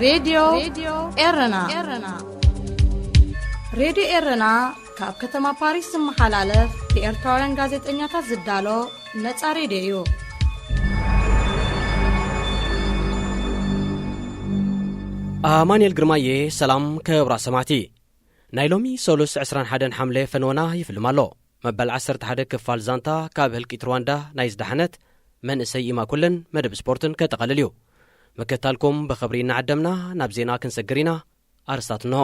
ሬድዮ ኤረና። ሬድዮ ኤረና ካብ ከተማ ፓሪስ ዝመሓላለፍ ብኤርትራውያን ጋዜጠኛታት ዝዳሎ ነጻ ሬድዮ እዩ። ኣማኑኤል ግርማየ። ሰላም ክቡራት ሰማዕቲ። ናይ ሎሚ ሰሉስ ዕስራን ሓደን ሓምለ ፈነወና ይፍልም ኣሎ። መበል ዓሰርተ ሓደ ክፋል ዛንታ ካብ ህልቂት ሩዋንዳ ናይ ዝዳሕነት መንእሰይ ኢማኩልን መደብ ስፖርትን ከጠቓልል እዩ። ምክትታልኩም ብኽብሪ እናዓደምና ናብ ዜና ክንሰግር ኢና። ኣርስታት እንሆ።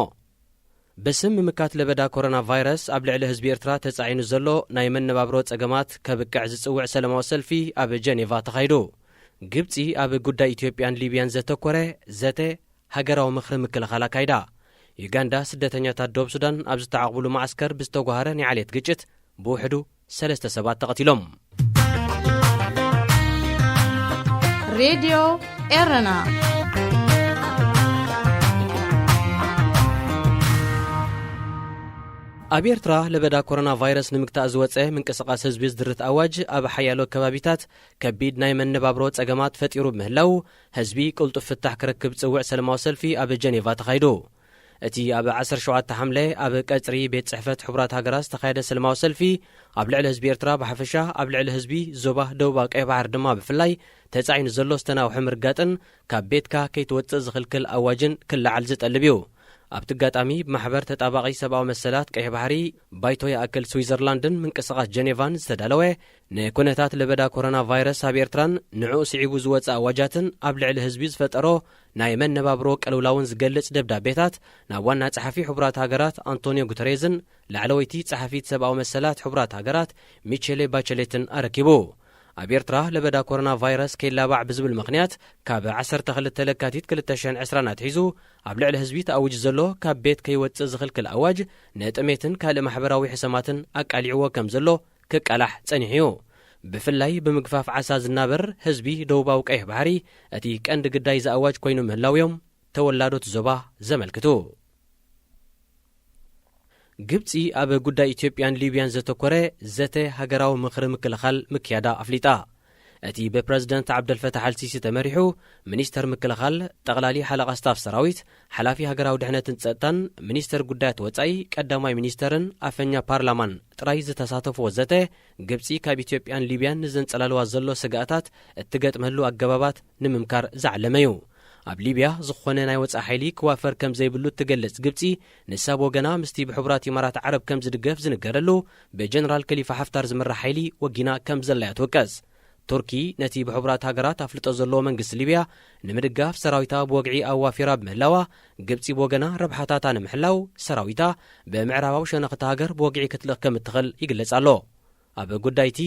ብስም ምምካት ለበዳ ኮሮና ቫይረስ ኣብ ልዕሊ ህዝቢ ኤርትራ ተጻዒኑ ዘሎ ናይ መነባብሮ ጸገማት ከብቅዕ ዝጽውዕ ሰላማዊ ሰልፊ ኣብ ጀኔቫ ተኻይዱ። ግብጺ ኣብ ጉዳይ ኢትዮጵያን ሊብያን ዘተኮረ ዘተ ሃገራዊ ምኽሪ ምክልኻል ኣካይዳ። ዩጋንዳ ስደተኛታት ደቡብ ሱዳን ኣብ ዝተዓቕብሉ መዓስከር ብዝተጓሃረ ናይ ዓሌት ግጭት ብውሕዱ ሰለስተ ሰባት ተቐቲሎም። ሬድዮ ኤረና። ኣብ ኤርትራ ለበዳ ኮሮና ቫይረስ ንምግታእ ዝወጸ ምንቅስቓስ ህዝቢ ዝድርት ኣዋጅ ኣብ ሓያሎ ከባቢታት ከቢድ ናይ መነባብሮ ጸገማት ፈጢሩ ብምህላው፣ ህዝቢ ቅልጡፍ ፍታሕ ክረክብ ዝጽውዕ ሰላማዊ ሰልፊ ኣብ ጀኔቫ ተኻይዱ። እቲ ኣብ ዓሰርተ ሸውዓተ ሓምለ ኣብ ቀጽሪ ቤት ጽሕፈት ሕቡራት ሃገራት ዝተኻየደ ሰላማዊ ሰልፊ፣ ኣብ ልዕሊ ህዝቢ ኤርትራ ብሓፈሻ፣ ኣብ ልዕሊ ህዝቢ ዞባ ደቡባዊ ቀይሕ ባሕሪ ድማ ብፍላይ ተጻዒኑ ዘሎ ዝተናውሐ ምርጋጥን ካብ ቤትካ ከይትወጽእ ዝኽልክል ኣዋጅን ክለዓል ዝጠልብ እዩ። ኣብቲ ኣጋጣሚ፣ ብማሕበር ተጣባቒ ሰብኣዊ መሰላት ቀይሕ ባሕሪ፣ ባይቶ ይኣክል ስዊዘርላንድን ምንቅስቓስ ጀኔቫን ዝተዳለወ ንኩነታት ለበዳ ኮሮና ቫይረስ ኣብ ኤርትራን ንዕኡ ስዒቡ ዝወጸ ኣዋጃትን ኣብ ልዕሊ ህዝቢ ዝፈጠሮ ናይ መነባብሮ ቅልውላውን ዝገልጽ ደብዳቤታት ናብ ዋና ጸሓፊ ሕቡራት ሃገራት ኣንቶኒዮ ጉተሬዝን ላዕለወይቲ ጸሓፊት ሰብኣዊ መሰላት ሕቡራት ሃገራት ሚቼሌ ባቸሌትን ኣረኪቡ። ኣብ ኤርትራ ለበዳ ኮሮና ቫይረስ ከይላባዕ ብዝብል ምኽንያት፣ ካብ ዓሰርተ ክልተ ለካቲት ክልተ ሽሕን ዕስራን ኣትሒዙ ኣብ ልዕሊ ህዝቢ ተኣዊጁ ዘሎ ካብ ቤት ከይወጽእ ዝኽልክል ኣዋጅ፣ ንጥሜትን ካልእ ማሕበራዊ ሕሰማትን ኣቃሊዕዎ ከም ዘሎ ክቃላሕ ጸኒሑ እዩ። ብፍላይ ብምግፋፍ ዓሳ ዝናበር ህዝቢ ደቡባዊ ቀይሕ ባሕሪ እቲ ቀንዲ ግዳይ እዚ ኣዋጅ ኮይኑ ምህላው እዮም ተወላዶት ዞባ ዘመልክቱ። ግብጺ ኣብ ጉዳይ ኢትዮጵያን ሊብያን ዘተኮረ ዘተ ሃገራዊ ምኽሪ ምክልኻል ምክያዳ ኣፍሊጣ። እቲ ብፕረዚደንት ዓብደልፈታሕ ኣልሲሲ ተመሪሑ፣ ሚኒስተር ምክልኻል፣ ጠቕላሊ ሓለቓ ስታፍ ሰራዊት፣ ሓላፊ ሃገራዊ ድሕነትን ጸጥታን፣ ሚኒስተር ጉዳያት ወጻኢ፣ ቀዳማይ ሚኒስተርን ኣፈኛ ፓርላማን ጥራይ ዝተሳተፍዎ ዘተ፣ ግብጺ ካብ ኢትዮጵያን ሊብያን ንዘንጸላልዋ ዘሎ ስግኣታት እትገጥመሉ ኣገባባት ንምምካር ዝዓለመ እዩ። ኣብ ሊብያ ዝኾነ ናይ ወጻኢ ሓይሊ ክዋፈር ከም ዘይብሉ እትገልጽ ግብጺ፣ ንሳ ብወገና ምስቲ ብሕቡራት ኢማራት ዓረብ ከም ዝድገፍ ዝንገረሉ ብጀነራል ከሊፋ ሓፍታር ዝምራሕ ሓይሊ ወጊና ከም ዘላ እያ ትውቀስ። ቱርኪ ነቲ ብሕቡራት ሃገራት ኣፍልጦ ዘለዎ መንግስቲ ሊብያ ንምድጋፍ ሰራዊታ ብወግዒ ኣዋፊራ ብምህላዋ፣ ግብጺ ብወገና ረብሓታታ ንምሕላው ሰራዊታ ብምዕራባዊ ሸነኽ እታ ሃገር ብወግዒ ክትልእኽ ከም እትኽእል ይግለጽ ኣሎ። ኣብ ጉዳይቲ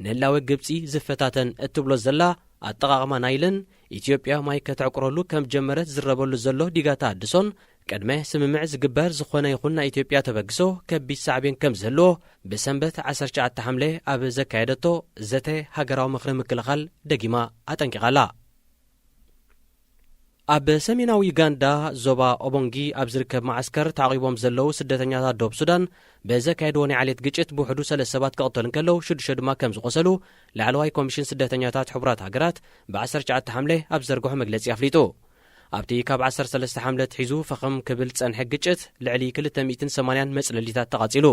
ንህላወ ግብጺ ዝፈታተን እትብሎ ዘላ ኣጠቓቕማ ናይልን ኢትዮጵያ ማይ ከተዕቁረሉ ከም ጀመረት ዝረበሉ ዘሎ ዲጋ ተሃድሶን ቅድመ ስምምዕ ዝግበር ዝኾነ ይኹን ናይ ኢትዮጵያ ተበግሶ ከቢድ ሳዕቤን ከም ዝህልዎ ብሰንበት ዓሰርተ ትሽዓተ ሓምለ ኣብ ዘካየደቶ ዘተ ሃገራዊ ምኽሪ ምክልኻል ደጊማ ኣጠንቂቓ ኣላ። ኣብ ሰሜናዊ ዩጋንዳ ዞባ ኦቦንጊ ኣብ ዝርከብ መዓስከር ተዓቒቦም ዘለዉ ስደተኛታት ደቡብ ሱዳን ብዘካየድዎ ናይ ዓሌት ግጭት ብውሕዱ ሰለስተ ሰባት ክቕተሉ እንከለዉ ሽዱሽተ ድማ ከም ዝቖሰሉ ላዕለዋይ ኮሚሽን ስደተኛታት ሕቡራት ሃገራት ብ ዓሰርተ ትሽዓተ ሓምለ ኣብ ዘርግሖ መግለጺ ኣፍሊጡ። ኣብቲ ካብ ዓሰርተ ሰለስተ ሓምለ ኣትሒዙ ፈኸም ክብል ዝጸንሐ ግጭት ልዕሊ ክልተ ሚእትን ሰማንያን መጽለሊታት ተቓጺሉ።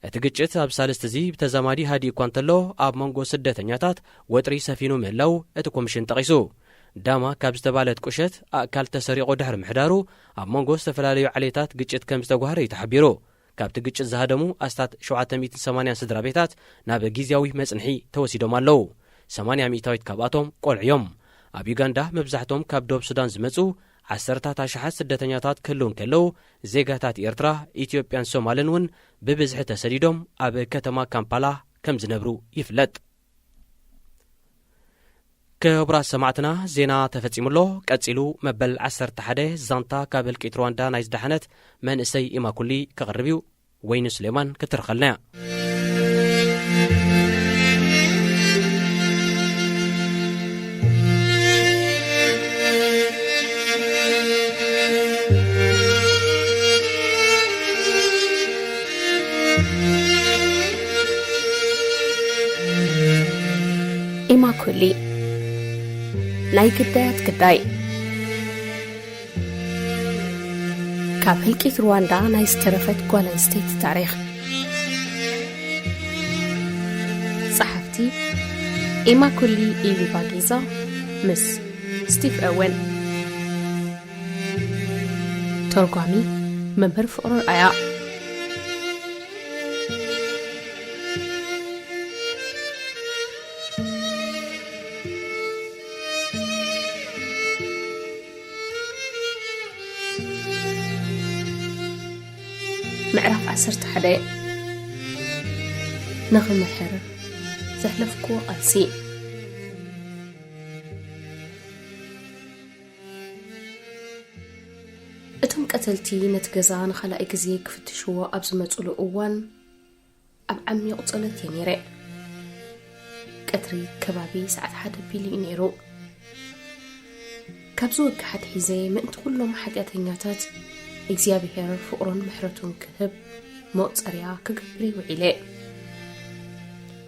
እቲ ግጭት ኣብ ሳልስቲ እዚ ብተዛማዲ ሃዲኡ እኳ እንተሎ፣ ኣብ መንጎ ስደተኛታት ወጥሪ ሰፊኑ ምህላው እቲ ኮሚሽን ጠቒሱ። ዳማ ካብ ዝተባለት ቁሸት ኣእካል ተሰሪቑ ድሕሪ ምሕዳሩ፣ ኣብ መንጎ ዝተፈላለዩ ዓሌታት ግጭት ከም ዝተጓህረ እዩ ተሓቢሩ። ካብቲ ግጭት ዝሃደሙ ኣስታት ሸውዓተ ሚእትን ሰማንያን ስድራ ቤታት ናብ ግዝያዊ መጽንሒ ተወሲዶም ኣለዉ። ሰማንያ ሚእታዊት ካብኣቶም ቆልዑ እዮም። ኣብ ዩጋንዳ መብዛሕትኦም ካብ ደቡብ ሱዳን ዝመጹ ዓሰርታት ኣሽሓት ስደተኛታት ክህልዉ እንከለዉ፣ ዜጋታት ኤርትራ፣ ኢትዮጵያን ሶማልን እውን ብብዝሒ ተሰዲዶም ኣብ ከተማ ካምፓላ ከም ዝነብሩ ይፍለጥ። ክቡራት ሰማዕትና፣ ዜና ተፈጺሙ ኣሎ። ቀጺሉ መበል ዓሰርተ ሓደ ዛንታ ካብ ህልቂት ሩዋንዳ ናይ ዝደሓነት መንእሰይ ኢማኩሊ ክቐርብ እዩ። ወይኒ ሱሌማን ክትርኸልና እያ። ኢማኩሊ፣ ናይ ግዳያት ግዳይ። ካብ ህልቂት ሩዋንዳ ናይ ዝተረፈት ጓል ኣንስተይቲ ታሪኽ። ጸሓፍቲ፣ ኢማኩሊ ኢሊባጊዛ ምስ ስቲቭ ኦወን። ተርጓሚ፣ መምህር ፍቕሩ ኣርኣያ። ምዕራፍ ዓሰርተ ሓደ። ንኽምሕር ዘሕለፍክዎ ቃልሲ። እቶም ቀተልቲ ነቲ ገዛ ንኻልኣይ ግዜ ክፍትሽዎ ኣብ ዝመጹሉ እዋን፣ ኣብ ዓሚቕ ጸሎት እየ ነይረ። ቀትሪ ከባቢ ሰዓት ሓደ ቢሉ እዩ ነይሩ። ካብዚ ወግሓት ሒዘ ምእንቲ ኩሎም ሓጢኣተኛታት እግዚኣብሔር ፍቕሩን ምሕረቱን ክህብ መቑጸርያ ክገብር እየ ውዒለ።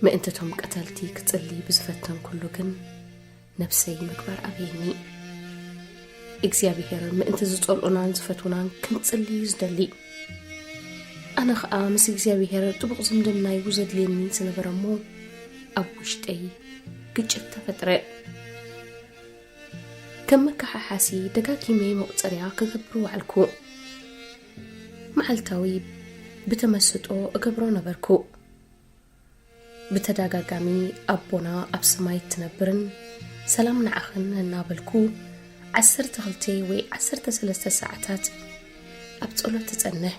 ምእንቲ እቶም ቀተልቲ ክጽሊ ብዝፈተንኩሉ ግን ነብሰይ ምግባር ኣበየኒ። እግዚኣብሔር ምእንቲ ዝጸልኡናን ዝፈትዉናን ክንጽሊ እዩ ዝደሊ። ኣነ ኸኣ ምስ እግዚኣብሔር ጥቡቕ ዝምድና እዩ ዘድልየኒ ዝነበረ እሞ፣ ኣብ ውሽጠይ ግጭት ተፈጥረ። ከም መከሓሓሲ ደጋጊመ መቑጸርያ ክገብር ወዓልኩ። መዓልታዊ ብተመስጦ እገብሮ ነበርኩ። ብተደጋጋሚ ኣቦና ኣብ ሰማይ እትነብርን ሰላም ንዓኽን እናበልኩ ዓሰርተ ክልተ ወይ ዓሰርተ ሰለስተ ሰዓታት ኣብ ጸሎት እጸንሕ።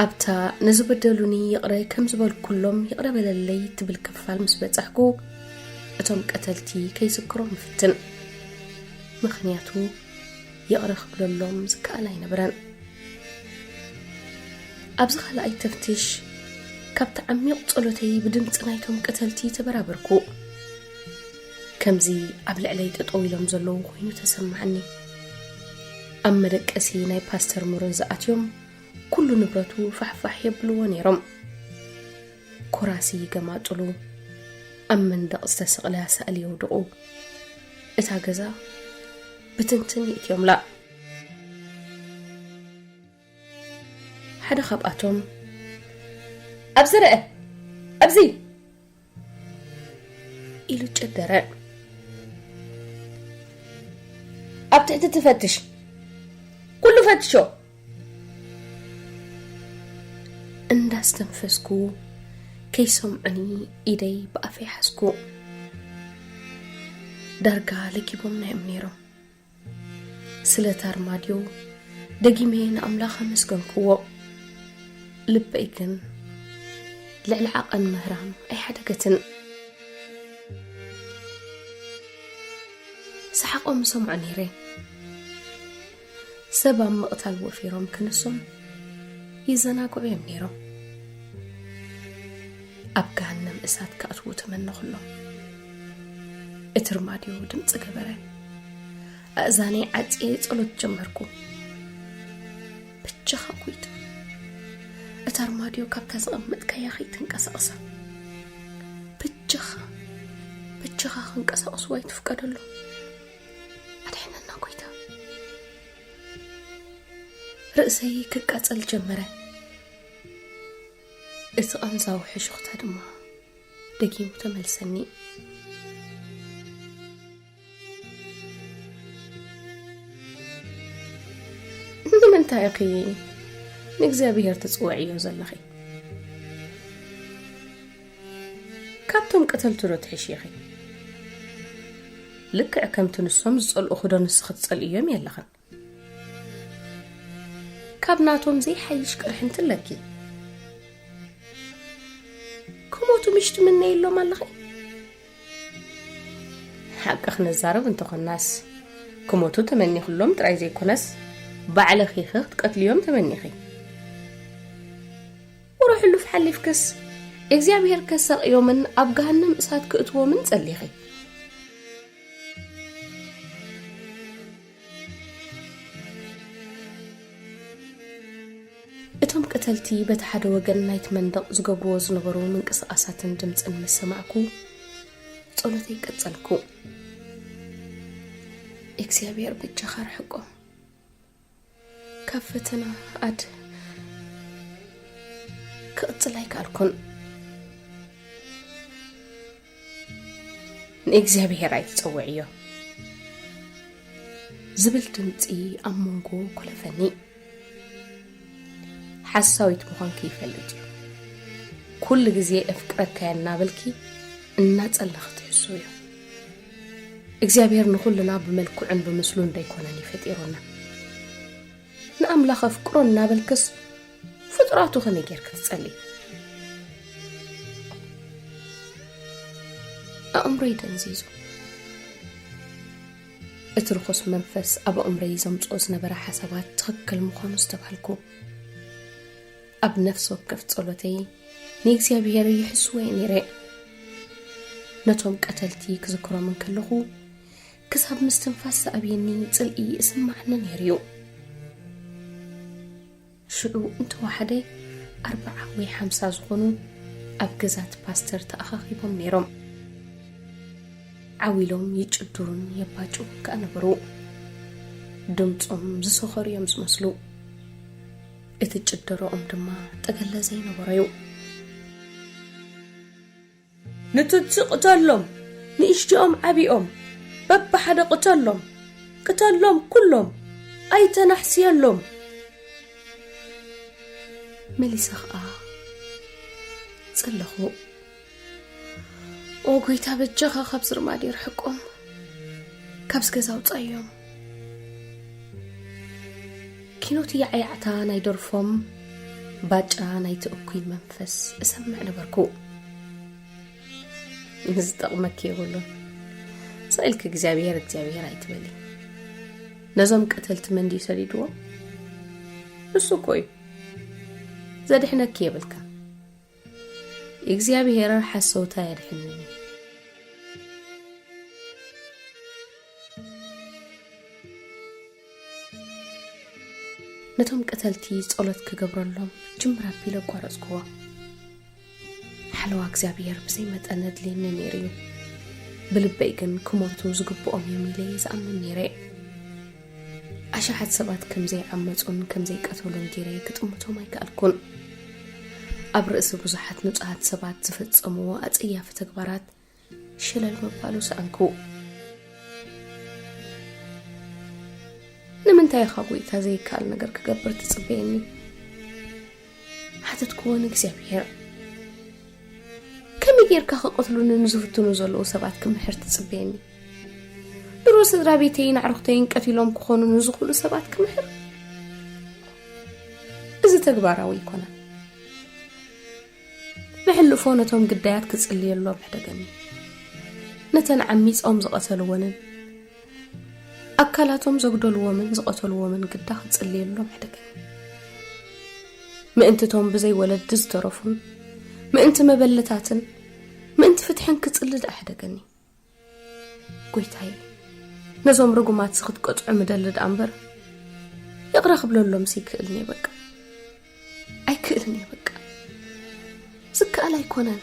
ኣብታ ንዝበደሉኒ ይቕረ ከም ዝበልኩሎም ይቕረ በለለይ ትብል ክፋል ምስ በጻሕኩ፣ እቶም ቀተልቲ ከይዝክሮም እፍትን። ምኽንያቱ ይቕረ ክብለሎም ዝከኣል ኣይነበረን። ኣብዚ ካልኣይ ተፍትሽ፣ ካብቲ ዓሚቕ ጸሎተይ ብድምጺ ናይቶም ቀተልቲ ተበራበርኩ። ከምዚ ኣብ ልዕለይ ጠጠው ኢሎም ዘለዉ ኮይኑ ተሰማዓኒ። ኣብ መደቀሲ ናይ ፓስተር ሙረ ዝኣትዮም ኩሉ ንብረቱ ፋሕፋሕ የብልዎ ነይሮም። ኮራሲ ይገማጥሉ፣ ኣብ መንደቕ ዝተሰቕለ ስእሊ የውድቑ። እታ ገዛ ብትንትን የእትዮምላ። ሓደ ካብኣቶም፣ "ኣብዚ ርአ! ኣብዚ!" ኢሉ ጨደረ። "ኣብ ትሕቲ ትፈትሽ! ኩሉ ፈትሾ!" እንዳስተንፈስኩ ከይሰምዑኒ ኢደይ ብኣፈይ ሓዝኩ። ዳርጋ ለጊቦምና እዮም ነይሮም። ስለቲ ኣርማድዮ ደጊመ ንኣምላኽ ኣመስገንክዎ። ልበይ ግን ልዕሊ ዓቐን ምህራም ኣይሓደገትን። ሰሓቖም እሰምዖ ነይረ። ሰብ ኣብ ምቕታል ወፊሮም ክንሶም ይዘናግዑ እዮም ነይሮም። ኣብ ገሃነም እሳት ክኣትዉ ተመነኹሎም። እቲ ኣርማድዮ ድምፂ ገበረ። ኣእዛነይ ዓፅየ ጸሎት ጀመርኩ። በጃኻ ጎይታ፣ እታ ኣርማድዮ ካብታ ዘቐመጥካያ ከይትንቀሳቐሳ። በጃኻ፣ በጃኻ ክንቀሳቐስዋ ኣይትፍቀደሎም። ኣድሕነና ጎይታ። ርእሰይ ክቃጸል ጀመረ። እቲ ቃንዛዊ ሕሹኽታ ድማ ደጊሙ ተመልሰኒ። ንምንታይ ኢኺ ንእግዚኣብሔር ትጽውዕዮ ዘለኺ? ካብቶም ቀተልቲ ዶ ትሕሺ ኢኺ? ልክዕ ከምቲ ንሶም ዝጸልኡኺ ዶ ንስኺ ትጸልእዮም የለኽን? ካብ ናቶም ዘይሓይሽ ቅርሕንቲ ኣለኪ። ክሞቱ ምሽ ትምነይሎም ኣለኺ? ሓቂ ክንዛረብ እንተኾናስ፣ ክሞቱ ተመኒኽሎም ጥራይ ዘይኮነስ፣ ባዕልኺ ኸ ክትቀትልዮም ተመኒኺ። ወረ ሕሉፍ ሓሊፍክስ፣ እግዚኣብሔር ከሳቕዮምን ኣብ ገሃነም እሳት ክእትዎምን ጸሊኺ። እቶም ቀተልቲ በቲ ሓደ ወገን ናይቲ መንደቕ ዝገብርዎ ዝነበሩ ምንቅስቓሳትን ድምጽን ምስ ሰማዕኩ፣ ጸሎተይ ቀጸልኩ። እግዚኣብሔር በጃኻ ርሕቆም። ካብ ፈተና ኣድ ክቕጽል ኣይከኣልኩን። ንእግዚኣብሔር ኣይትጸውዕዮ ዝብል ድምጺ ኣብ መንጎ ኮለፈኒ። ሓሳዊት ምዃንኪ ይፈልጥ እዩ። ኩሉ ግዜ እፍቅረካየ እናበልኪ እናጸለኺ ትሕስው እዩ። እግዚኣብሔር ንኹልና ብመልክዑን ብምስሉን ደይኮነን እዩ ፈጢሩና። ንኣምላኽ ኣፍቅሮ እናበልክስ ፍጡራቱ ከመይ ጌርኪ ትጸሊ? ኣእምሮይ ደንዚዙ። እቲ ርኹስ መንፈስ ኣብ ኣእምሮይ ዘምጽኦ ዝነበረ ሓሳባት ትኽክል ምዃኑ ዝተባህልኩ። ኣብ ነፍሲ ወከፍ ጸሎተይ ንእግዚኣብሔር ይሕስዎ እየ ነይረ። ነቶም ቀተልቲ ክዝክሮም እንከለኹ፣ ክሳብ ምስትንፋስ ዝኣብየኒ ጽልኢ እስማዓኒ ነይሩ እዩ። ሽዑ እንተወሓደ ኣርብዓ ወይ ሓምሳ ዝኾኑ ኣብ ገዛት ፓስተር ተኣኻኺቦም ነይሮም። ዓው ኢሎም ይጭድሩን የባጭዉን ከኣ ነበሩ። ድምጾም ዝሰኸሩ እዮም ዝመስሉ። እቲ ጭደረኦም ድማ ጠገለ ዘይነበሮ እዩ። ንትትሲ ቅተሎም፣ ንእሽቲኦም ዓቢኦም፣ በብሓደ ቅተሎም፣ ቅተሎም ኩሎም፣ ኣይተናሕስየሎም። መሊሰ ኸኣ ጸለኹ። ኦ ጎይታ፣ በጃኻ ካብ ዝርማድ የርሕቆም፣ ካብዚ ገዛ ኣውጻዮም። ኪኖት ያዕያዕታ ናይ ደርፎም፣ ባጫ ናይቲ እኩይ መንፈስ እሰምዕ ነበርኩ። ዝጠቕመኪ የብሉን። ስቕ ኢልኪ እግዚኣብሔር እግዚኣብሔር ኣይትበሊ። ነዞም ቀተልቲ መን ድዩ ሰዲድዎም? ንሱ እኮ እዩ። ዘድሕነኪ የብልካ። እግዚኣብሔር ሓሰውታ የድሕንኒ። ነቶም ቀተልቲ ጸሎት ክገብረሎም ጅምር ኣቢለ ኣቋረጽክዎ። ሓለዋ እግዚኣብሔር ብዘይ መጠን ኣድልየኒ ነይሩ እዩ። ብልበይ ግን ክሞቱ ዝግብኦም እዮም ኢለ እየ ዝኣምን ነይረ። ኣሽሓት ሰባት ከም ዘይዓመጹን ከም ዘይቀተሉን ገይረ ክጥምቶም ኣይከኣልኩን። ኣብ ርእሲ ብዙሓት ንጹሃት ሰባት ዝፈጸምዎ ኣጸያፊ ተግባራት ሸለል ምባሉ ሰኣንኩ። ንምንታይ ኢኻ ጎይታ ዘይከኣል ነገር ክገብር ትጽበየኒ? ሓተትክዎ ንእግዚኣብሔር። ከመይ ጌርካ ክቐትሉኒ ንዝፍትኑ ዘለዉ ሰባት ክምሕር ትጽበየኒ? ድሮ ስድራ ቤተይን ኣዕሩኽተይን ቀቲሎም ክኾኑ ንዝኽእሉ ሰባት ክምሕር? እዚ ተግባራዊ ኣይኮነን። ንሕልፎ ነቶም ግዳያት ክጽልየሎም ሕደገኒ። ነተን ዓሚጾም ዝቐተልወንን ኣካላቶም ዘጉደልዎምን ዝቐተልዎምን ግዳ ክጽልየሎም ሕደገኒ። ምእንቲ እቶም ብዘይ ወለዲ ዝተረፉን ምእንቲ መበለታትን ምእንቲ ፍትሕን ክጽሊ ደኣ ሕደገኒ። ጎይታይ፣ ነዞም ርጉማት ክትቀጽዑ ምደሊ ደኣ እምበር፣ ይቕረ ክብለሎምስ ይክእልን እየ በቃ። ኣይክእልን እየ በቃ። ዝከኣል ኣይኮነን።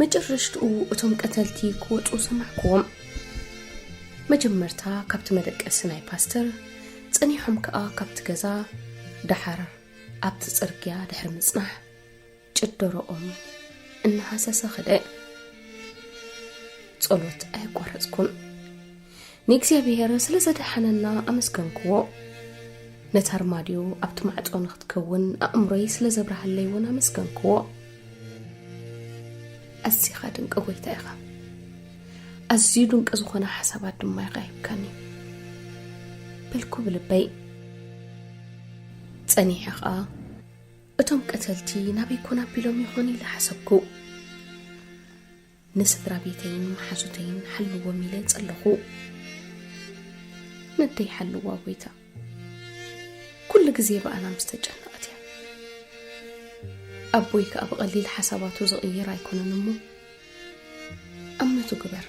መጨረሽትኡ እቶም ቀተልቲ ክወጹ ሰማዕክዎም። መጀመርታ ካብቲ መደቀሲ ናይ ፓስተር፣ ጸኒሖም ከኣ ካብቲ ገዛ፣ ደሓር ኣብቲ ጽርግያ ድሕሪ ምጽናሕ፣ ጭደረኦም እናሃሰሰ ኸደ። ጸሎት ኣየቋረጽኩን። ንእግዚኣብሔር ስለ ዘድሓነና ኣመስገንክዎ። ነታ ኣርማድዮ ኣብቲ ማዕጾ ንኽትከውን ኣእምሮይ ስለ ዘብርሃለይ እውን ኣመስገንክዎ። ኣዚኻ ድንቂ ጐይታ ኢኻ። ኣዝዩ ድንቂ ዝኾነ ሓሳባት ድማ ኢኻ ሂብካኒ፣ በልኩ ብልበይ። ጸኒሐ ኸኣ፣ እቶም ቀተልቲ ናበይ ኮን ኣቢሎም ይኾን ኢለ ሓሰብኩ። ንስድራ ቤተይን መሓዙተይን ሓልዎም ኢለ ጸለኹ። ነደይ ሓልዋ ጐይታ፣ ኩሉ ግዜ ብኣና ምስ ተጨነቐት እያ። ኣቦይ ከኣ ብቐሊል ሓሳባቱ ዝቕይር ኣይኮነን እሞ፣ ኣመቱ ግበር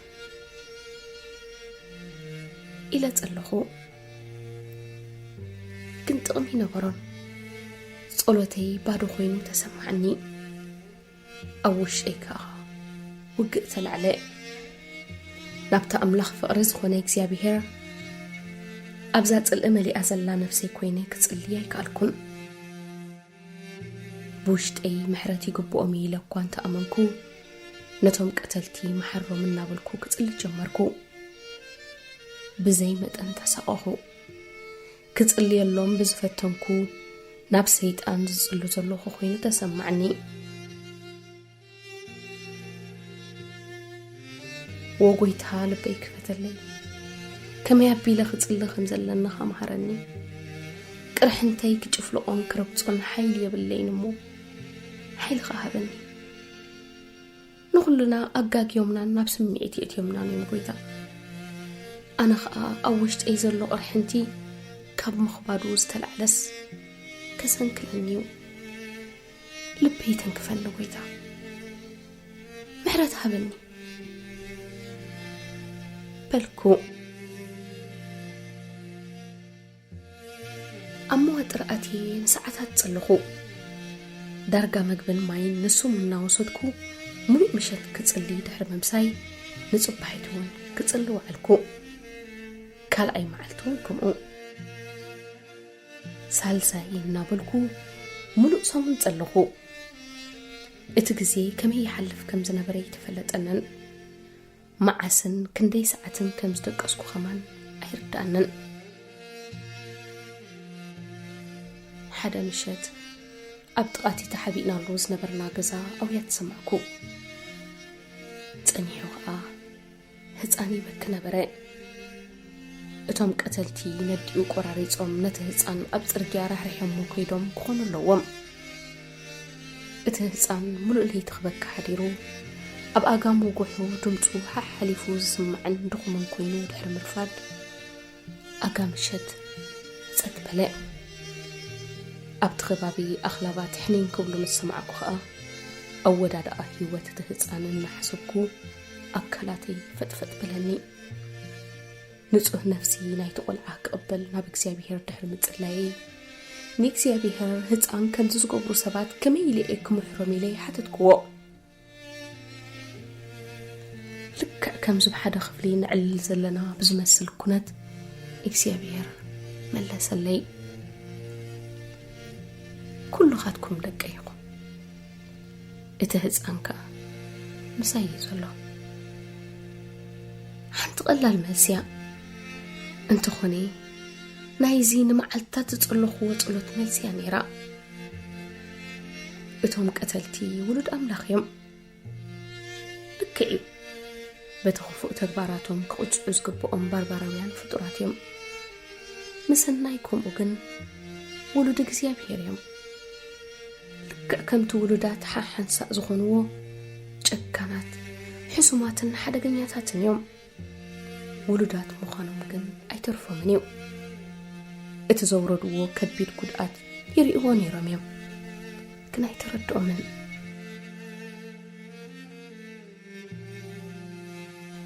ኢለ ጸለኹ። ግን ጥቕሚ ነበሮን። ጸሎተይ ባዶ ኮይኑ ተሰማዓኒ። ኣብ ውሽጠይ ከኣ ውግእ ተላዕለ። ናብታ ኣምላኽ ፍቕሪ ዝኾነ እግዚኣብሄር፣ ኣብዛ ጽልኢ መሊኣ ዘላ ነፍሰይ ኮይነ ክጽሊ ኣይከኣልኩን። ብውሽጠይ ምሕረት ይግብኦም እዩ ኢለ እኳ እንተኣመንኩ፣ ነቶም ቀተልቲ መሓሮም እናበልኩ ክጽሊ ጀመርኩ። ብዘይ መጠን ተሳቐኹ። ክጽልየሎም ብዝፈተንኩ፣ ናብ ሰይጣን ዝጽሉ ዘለኹ ኮይኑ ተሰማዕኒ። "ወ ጎይታ፣ ልበይ ክፈተለይ፣ ከመይ ኣቢለ ክጽሊ ከም ዘለኒ ከኣ መሃረኒ። ቅርሕንተይ ክጭፍልቖን ክረግጾን ሓይሊ የብለይን እሞ፣ ሓይሊ ከኣ ሃበኒ። ንኹልና ኣጋግዮምናን ናብ ስምዒት የእትዮምናን እዮም ጎይታ። ኣነ ኸኣ ኣብ ውሽጠይ ዘሎ ቅርሕንቲ ካብ ምኽባዱ ዝተላዕለስ ከሰንክለኒ እዩ። ልበይ ተንክፈኒ ጎይታ፣ ምሕረት ሃበኒ" በልኩ። ኣብ መዋጥር ኣትየ ንሰዓታት ጸለኹ። ዳርጋ መግብን ማይን ንሶም እናወሰድኩ፣ ሙሉእ ምሸት ክጽሊ ድሕሪ ምምሳይ፣ ንጽባሒቱ እውን ክጽሊ ወዓልኩ። ካልኣይ መዓልቲ እውን ከምኡ። ሳልሳይ እናበልኩ፣ ሙሉእ ሰሙን ጸለኹ። እቲ ግዜ ከመይ ይሓልፍ ከም ዝነበረ ኣይተፈለጠንን። መዓስን ክንደይ ሰዓትን ከም ዝደቀስኩ ከማን ኣይርድኣንን። ሓደ ምሸት፣ ኣብ ጥቓ እቲ ተሓቢእናሉ ዝነበርና ገዛ ኣውያት ሰማዕኩ። ጸኒሑ ኸኣ ህጻን ይበኪ ነበረ። እቶም ቀተልቲ ነዲኡ ቆራሪጾም ነቲ ህጻን ኣብ ጽርግያ ራሕሪሖሞ ከይዶም ክኾኑ ኣለዎም። እቲ ህጻን ሙሉእ ለይቲ ክበኪ ሓዲሩ፣ ኣብ ኣጋሙ ጉሑ ድምጹ ሓሓሊፉ ዝስማዕን ድኹምን ኮይኑ ድሕሪ ምርፋድ፣ ኣጋ ምሸት ጸጥ በለ። ኣብቲ ከባቢ ኣኽላባት ሕኒን ክብሉ ምስ ሰማዕኩ ኸኣ፣ ኣወዳድኣ ህይወት እቲ ህጻን እናሓሰብኩ ኣካላተይ ፈጥፈጥ በለኒ። ንጹህ ነፍሲ ናይቲ ቆልዓ ክቕበል ናብ እግዚኣብሄር ድሕሪ ምጽላየይ፣ ንእግዚኣብሄር ህጻን ከምዚ ዝገብሩ ሰባት ከመይ ኢለ እየ ክምሕሮም ኢለ ሓተትክዎ። ልክዕ ከምዚ ብሓደ ክፍሊ ነዕልል ዘለና ብዝመስል ኩነት እግዚኣብሄር መለሰለይ። ኩልኻትኩም ደቀይ ኢኹም። እቲ ህጻን ከኣ ምሳይ እዩ ዘሎ። ሓንቲ ቀላል መልሲ እያ። እንተኾነ ናይዚ ንመዓልትታት ዝጸለኽዎ ጸሎት መልሲ እያ ነይራ። እቶም ቀተልቲ ውሉድ ኣምላኽ እዮም። ልክዕ እዩ። በቲ ክፉእ ተግባራቶም ክቕጽዑ ዝግብኦም ባርባራውያን ፍጡራት እዮም። ምሰናይ ከምኡ ግን ውሉድ እግዚኣብሔር እዮም። ልክዕ ከምቲ ውሉዳት ሓሓንሳእ ዝኾንዎ ጨካናት፣ ሕሱማትን ሓደገኛታትን እዮም። ውሉዳት ምዃኖም ግን ኣይተርፎምን እዩ። እቲ ዘውረድዎ ከቢድ ጉድኣት ይርእይዎ ነይሮም እዮም፣ ግን ኣይተረድኦምን።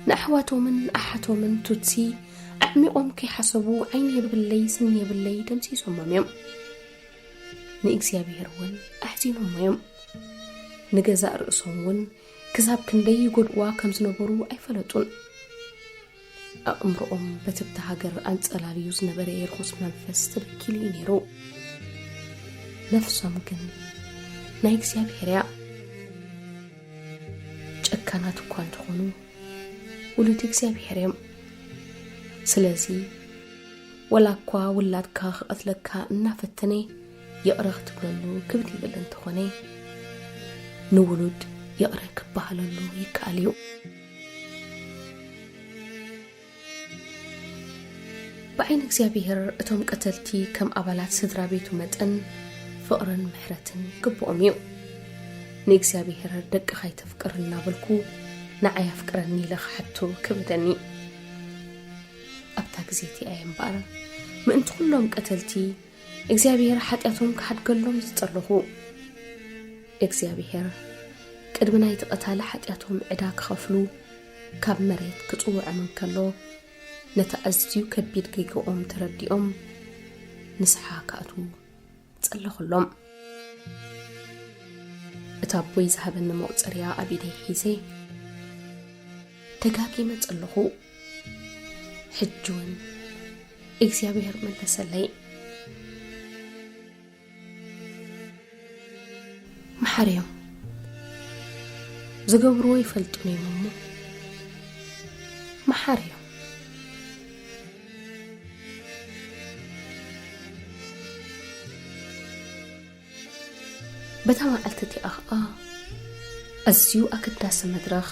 ንኣሕዋቶምን ኣሓቶምን ቱትሲ ኣዕሚቖም ከይሓሰቡ ዓይኒ የብለይ ስኒ የብለይ ደምሲሶሞም እዮም። ንእግዚኣብሔር እውን ኣሕዚኖሞ እዮም። ንገዛእ ርእሶም እውን ክሳብ ክንደይ ይጎድእዋ ከም ዝነበሩ ኣይፈለጡን። ኣእምሮኦም በቲ ብቲ ሃገር ኣንጸላልዩ ዝነበረ የርኩስ መንፈስ ተበኪሉ እዩ ነይሩ። ነፍሶም ግን ናይ እግዚኣብሔር እያ። ጨካናት እኳ እንተኾኑ፣ ውሉድ እግዚኣብሔር እዮም። ስለዚ፣ ወላ እኳ ውላድካ ክቐትለካ እናፈተነ ይቕረ ክትብለሉ ክብድ ይብል እንተኾነ፣ ንውሉድ ይቕረ ክበሃለሉ ይከኣል እዩ። ብዓይኒ እግዚኣብሔር እቶም ቀተልቲ ከም ኣባላት ስድራ ቤቱ መጠን ፍቕርን ምሕረትን ይግብኦም እዩ። ንእግዚኣብሔር ደቅኻ ይተፍቅር እናበልኩ ንዓይ ኣፍቅረኒ ኢለ ክሓቶ ከበደኒ። ኣብታ ግዜ እቲኣ እየ እምበኣር ምእንቲ ኩሎም ቀተልቲ እግዚኣብሔር ሓጢኣቶም ክሓድገሎም ዝጸለኹ። እግዚኣብሔር ቅድሚ ናይቲ ቀታሊ ሓጢኣቶም ዕዳ ክኸፍሉ ካብ መሬት ክጽውዖም እንከሎ፣ ነቲ ኣዝዩ ከቢድ ጌጋኦም ተረዲኦም ንስሓ ክኣትዉ ጸለኹሎም። እታ ኣቦይ ዝሃበኒ መቑጸርያ ኣብ ኢደይ ሒዘ ደጋጊመ ጸለኹ። ሕጂ እውን እግዚኣብሔር መለሰለይ። መሓር እዮም። ዝገብርዎ ይፈልጡን እዮም እሞ መሓር እዮም። በታ መዓልቲ እቲኣ ኸኣ ኣዝዩ ኣገዳሲ መድረኽ፣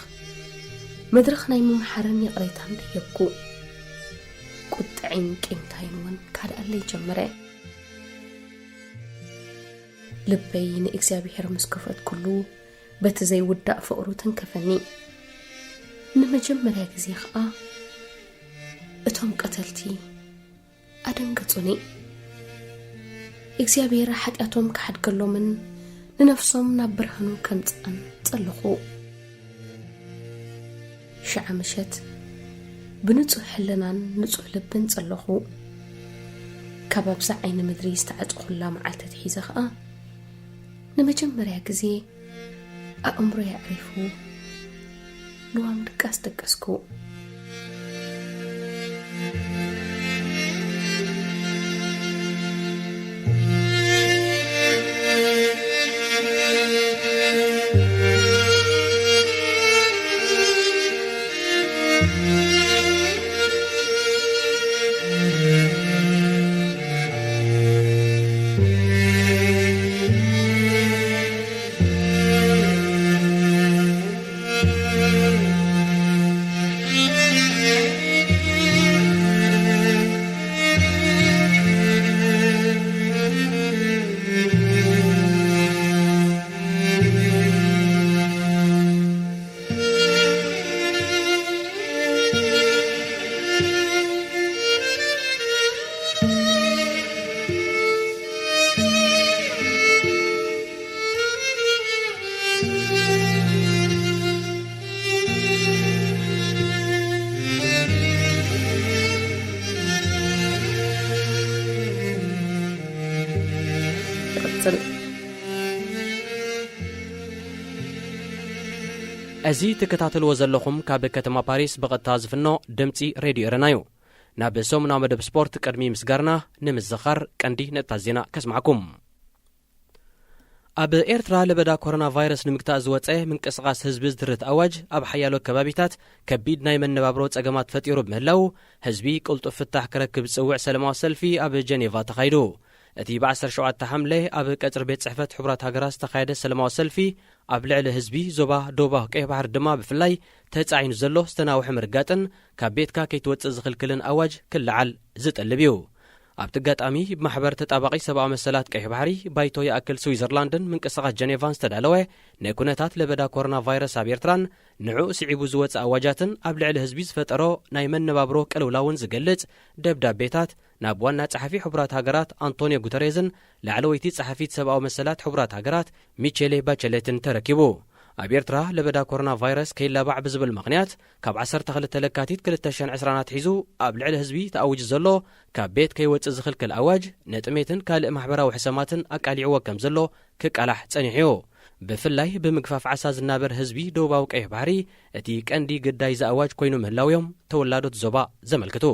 መድረኽ ናይ ምምሓርን ይቕሬታን ደየብኩ። ቁጥዐይን ቂምታይን እውን ካልኣለይ ጀመረ። ልበይ ንእግዚኣብሔር ምስ ከፈትኩሉ፣ በቲ ዘይውዳእ ፍቕሩ ተንከፈኒ። ንመጀመርያ ግዜ ኸኣ እቶም ቀተልቲ ኣደንገጹኒ። እግዚኣብሔር ሓጢኣቶም ክሓድገሎምን ንነፍሶም ናብ ብርሃኑ ከምጽኣን ጸለኹ። ሽዓ ምሸት ብንጹህ ሕልናን ንጹህ ልብን ጸለኹ። ካብ ኣብዛ ዓይኒ ምድሪ ዝተዓጸኹላ መዓልቲ ኣትሒዘ ኸኣ ንመጀመርያ ግዜ ኣእምሮይ ኣዕሪፉ ንዋም ድቃስ ደቀስኩ። እዚ ትከታተልዎ ዘለኹም ካብ ከተማ ፓሪስ ብቐጥታ ዝፍኖ ድምጺ ሬድዮ ኤረና እዩ። ናብ ሰሙናዊ መደብ ስፖርት ቅድሚ ምስጋርና፣ ንምዝኻር ቀንዲ ነጥብታት ዜና ከስማዕኩም። ኣብ ኤርትራ ለበዳ ኮሮና ቫይረስ ንምግታእ ዝወጸ ምንቅስቓስ ህዝቢ ዝትርት ኣዋጅ ኣብ ሓያሎ ከባቢታት ከቢድ ናይ መነባብሮ ጸገማት ፈጢሩ ብምህላው፣ ህዝቢ ቅልጡፍ ፍታሕ ክረክብ ዝጽውዕ ሰለማዊ ሰልፊ ኣብ ጀኔቫ ተኻይዱ። እቲ ብ ዓሰርተ ሸውዓተ ሓምለ ኣብ ቀጽሪ ቤት ጽሕፈት ሕቡራት ሃገራት ዝተኻየደ ሰለማዊ ሰልፊ፣ ኣብ ልዕሊ ህዝቢ ዞባ ደቡባዊ ቀይሕ ባሕሪ ድማ ብፍላይ ተጻዒኑ ዘሎ ዝተናውሐ ምርጋጥን ካብ ቤትካ ከይትወጽእ ዝኽልክልን ኣዋጅ ክለዓል ዝጠልብ እዩ። ኣብቲ ኣጋጣሚ፣ ብማሕበር ተጣባቒ ሰብኣዊ መሰላት ቀይሕ ባሕሪ፣ ባይቶ ይኣክል ስዊዘርላንድን ምንቅስቓስ ጀኔቫን ዝተዳለወ፣ ንኩነታት ለበዳ ኮሮና ቫይረስ ኣብ ኤርትራን ንዕኡ ስዒቡ ዝወጸ ኣዋጃትን ኣብ ልዕሊ ህዝቢ ዝፈጠሮ ናይ መነባብሮ ቅልውላውን ዝገልጽ ደብዳቤታት፣ ናብ ዋና ጸሓፊ ሕቡራት ሃገራት ኣንቶንዮ ጉተሬዝን ላዕለወይቲ ጸሓፊት ሰብኣዊ መሰላት ሕቡራት ሃገራት ሚቼሌ ባቸሌትን ተረኪቡ። ኣብ ኤርትራ ለበዳ ኮሮና ቫይረስ ከይላባዕ ብዝብል ምኽንያት፣ ካብ ዓሰርተ ክልተ ለካቲት ክልተ ሽሕን ዕስራን ኣትሒዙ ኣብ ልዕሊ ህዝቢ ተኣዊጁ ዘሎ ካብ ቤት ከይወጽእ ዝኽልክል ኣዋጅ፣ ንጥሜትን ካልእ ማሕበራዊ ሕሰማትን ኣቃሊዕዎ ከም ዘሎ ክቃላሕ ጸኒሑ እዩ። ብፍላይ ብምግፋፍ ዓሳ ዝናበር ህዝቢ ደቡባዊ ቀይሕ ባሕሪ፣ እቲ ቀንዲ ግዳይ እዚ ኣዋጅ ኮይኑ ምህላው እዮም ተወላዶት ዞባ ዘመልክቱ።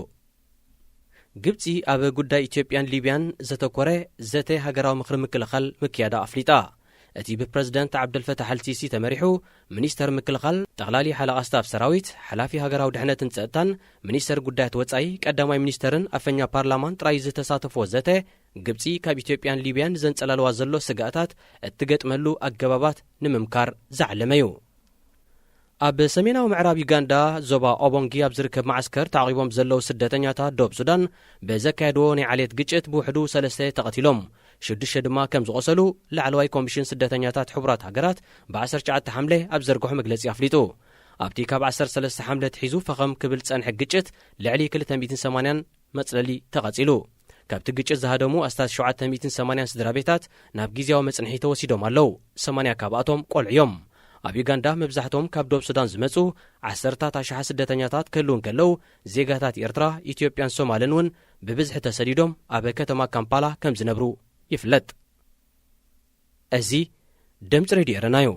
ግብጺ ኣብ ጉዳይ ኢትዮጵያን ሊብያን ዘተኮረ ዘተ ሃገራዊ ምኽሪ ምክልኻል ምክያዳ ኣፍሊጣ። እቲ ብፕረዚደንት ዓብደልፈታሕ ኣልሲሲ ተመሪሑ፣ ሚኒስተር ምክልኻል፣ ጠቕላሊ ሓለቓ ስታፍ ሰራዊት፣ ሓላፊ ሃገራዊ ድሕነትን ጸጥታን፣ ሚኒስተር ጉዳያት ወጻኢ፣ ቀዳማይ ሚኒስተርን ኣፈኛ ፓርላማን ጥራይ ዝተሳተፍዎ ዘተ፣ ግብጺ ካብ ኢትዮጵያን ሊብያን ዘንጸላልዋ ዘሎ ስግኣታት እትገጥመሉ ኣገባባት ንምምካር ዝዓለመ እዩ። ኣብ ሰሜናዊ ምዕራብ ዩጋንዳ፣ ዞባ ኦቦንጊ ኣብ ዝርከብ መዓስከር ተዓቒቦም ዘለዉ ስደተኛታት ደቡብ ሱዳን ብዘካየድዎ ናይ ዓሌት ግጭት ብውሕዱ ሰለስተ ተቐቲሎም፣ ሽዱሽተ ድማ ከም ዝቖሰሉ ላዕለዋይ ኮሚሽን ስደተኛታት ሕቡራት ሃገራት ብ ዓሰርተ ትሽዓተ ሓምለ ኣብ ዘርግሖ መግለጺ ኣፍሊጡ። ኣብቲ ካብ ዓሰርተ ሰለስተ ሓምለ ኣትሒዙ ፈኸም ክብል ዝጸንሐ ግጭት፣ ልዕሊ ክልተ ሚእትን ሰማንያን መጽለሊ ተቐጺሉ። ካብቲ ግጭት ዝሃደሙ ኣስታት ሸውዓተ ሚእትን ሰማንያን ስድራ ቤታት ናብ ግዝያዊ መጽንሒ ተወሲዶም ኣለዉ። ሰማንያ ካብኣቶም ቆልዑ እዮም። ኣብ ዩጋንዳ መብዛሕትኦም ካብ ዶብ ሱዳን ዝመጹ ዓሰርታት ኣሽሓት ስደተኛታት ክህልዉ እንከለዉ፣ ዜጋታት ኤርትራ፣ ኢትዮጵያን ሶማልን እውን ብብዝሒ ተሰዲዶም ኣብ ከተማ ካምፓላ ከም ዝነብሩ ይፍለጥ። እዚ ድምፂ ሬድዮ ኤረና እዩ።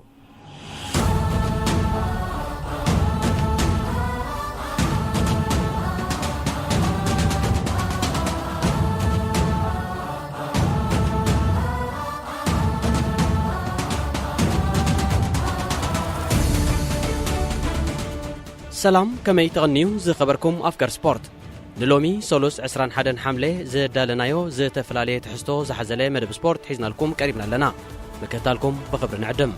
ሰላም፣ ከመይ ተቐንዩ ዝኸበርኩም ኣፍቀር ስፖርት? ንሎሚ ሰሉስ ዕስራን ሓደን ሓምለ ዘዳለናዮ ዝተፈላለየ ትሕዝቶ ዝሓዘለ መደብ ስፖርት ሒዝናልኩም ቀሪብና ኣለና። ምክትታልኩም ብኽብሪ ንዕድም።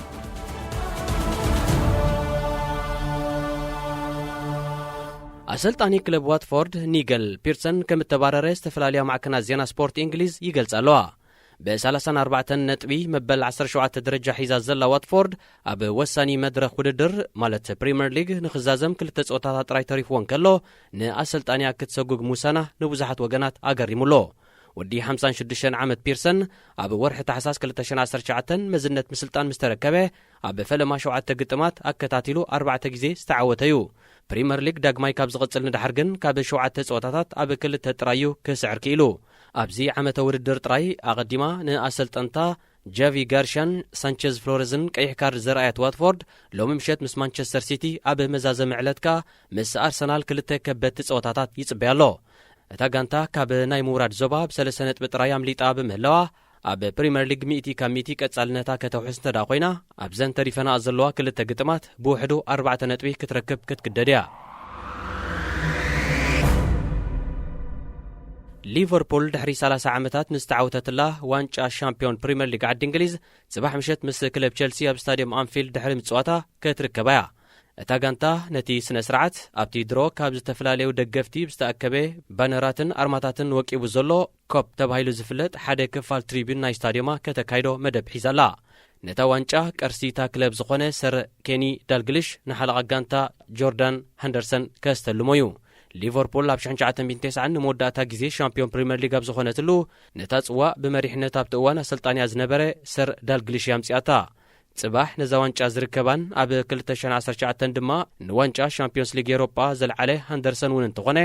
ኣሰልጣኒ ክለብ ዋትፎርድ ኒገል ፒርሰን ከም እተባረረ ዝተፈላለያ ማዕከናት ዜና ስፖርት እንግሊዝ ይገልጻ ኣለዋ። ብ ሰላሳን ኣርባዕተን ነጥቢ መበል ዓሰርተ ሸውዓተ ደረጃ ሒዛ ዘላ ዋትፎርድ፣ ኣብ ወሳኒ መድረኽ ውድድር ማለት ፕሪምየር ሊግ ንኽዛዘም ክልተ ጸወታታት ጥራይ ተሪፍዎ እንከሎ፣ ንኣሰልጣኒኣ ክትሰጉግ ምውሳና ንብዙሓት ወገናት ኣገሪሙ ኣሎ። ወዲ ሓምሳን ሽዱሽተን ዓመት ፒርሰን፣ ኣብ ወርሒ ታሕሳስ ክልተ ሽሕን ዓሰርተ ትሽዓተን መዝነት ምስልጣን ምስ ተረከበ፣ ኣብ ፈለማ ሸውዓተ ግጥማት ኣከታቲሉ ኣርባዕተ ግዜ ዝተዓወተ እዩ። ፕሪምየር ሊግ ዳግማይ ካብ ዝቕጽል ንድሓር ግን፣ ካብ ሸውዓተ ጸወታታት ኣብ ክልተ ጥራይ እዩ ክስዕር ክኢሉ። ኣብዚ ዓመተ ውድድር ጥራይ፣ ኣቐዲማ ንኣሰልጠንታ ጃቪ ጋርሻን ሳንቸዝ ፍሎረዝን ቀይሕ ካርድ ዘርኣየት ዋትፎርድ፣ ሎሚ ምሸት ምስ ማንቸስተር ሲቲ ኣብ መዛዘሚ ዕለት ከኣ ምስ ኣርሰናል ክልተ ከበድቲ ጸወታታት ይጽበያ ኣሎ። እታ ጋንታ ካብ ናይ ምውራድ ዞባ ብሰለስተ ነጥቢ ጥራይ ኣምሊጣ ብምህላዋ፣ ኣብ ፕሪምየር ሊግ ሚእቲ ካብ ሚእቲ ቀጻልነታ ከተውሕስ እንተ ደኣ ኮይና፣ ኣብዘን ተሪፈናኣ ዘለዋ ክልተ ግጥማት ብውሕዱ ኣርባዕተ ነጥቢ ክትረክብ ክትግደድ እያ። ሊቨርፑል ድሕሪ ሰላሳ ዓመታት ንዝተዓወተትላ ዋንጫ ሻምፒዮን ፕሪምየር ሊግ ዓዲ እንግሊዝ፣ ጽባሕ ምሸት ምስ ክለብ ቸልሲ ኣብ ስታድዮም ኣንፊልድ ድሕሪ ምጽዋታ ክትርከባ እያ። እታ ጋንታ ነቲ ስነ ስርዓት ኣብቲ ድሮ ካብ ዝተፈላለዩ ደገፍቲ ብዝተኣከበ ባነራትን ኣርማታትን ወቂቡ ዘሎ ኮፕ ተባሂሉ ዝፍለጥ ሓደ ክፋል ትሪቢዩን ናይ ስታድዮማ ከተካይዶ መደብ ሒዛ ኣላ። ነታ ዋንጫ ቅርሲ እታ ክለብ ዝኾነ ሰር ኬኒ ዳልግሊሽ ንሓለቓ ጋንታ ጆርዳን ሃንደርሰን ከስተልሞ እዩ። ሊቨርፑል ኣብ ሽሕን ትሽዓተ ሚእትን ተስዓን ንመወዳእታ ግዜ ሻምፒዮን ፕሪምየር ሊግ ኣብ ዝኾነትሉ፣ ነታ ጽዋእ ብመሪሕነት ኣብቲ እዋን ኣሰልጣኒኣ ዝነበረ ሰር ዳልግሊሽ እያ ኣምጺኣታ። ጽባሕ ነዛ ዋንጫ ዝርከባን ኣብ ክልተ ሽሕን ዓሰርተ ትሽዓተን ድማ ንዋንጫ ሻምፒዮንስ ሊግ ኤውሮጳ ዘልዓለ ሃንደርሰን እውን እንተኾነ፣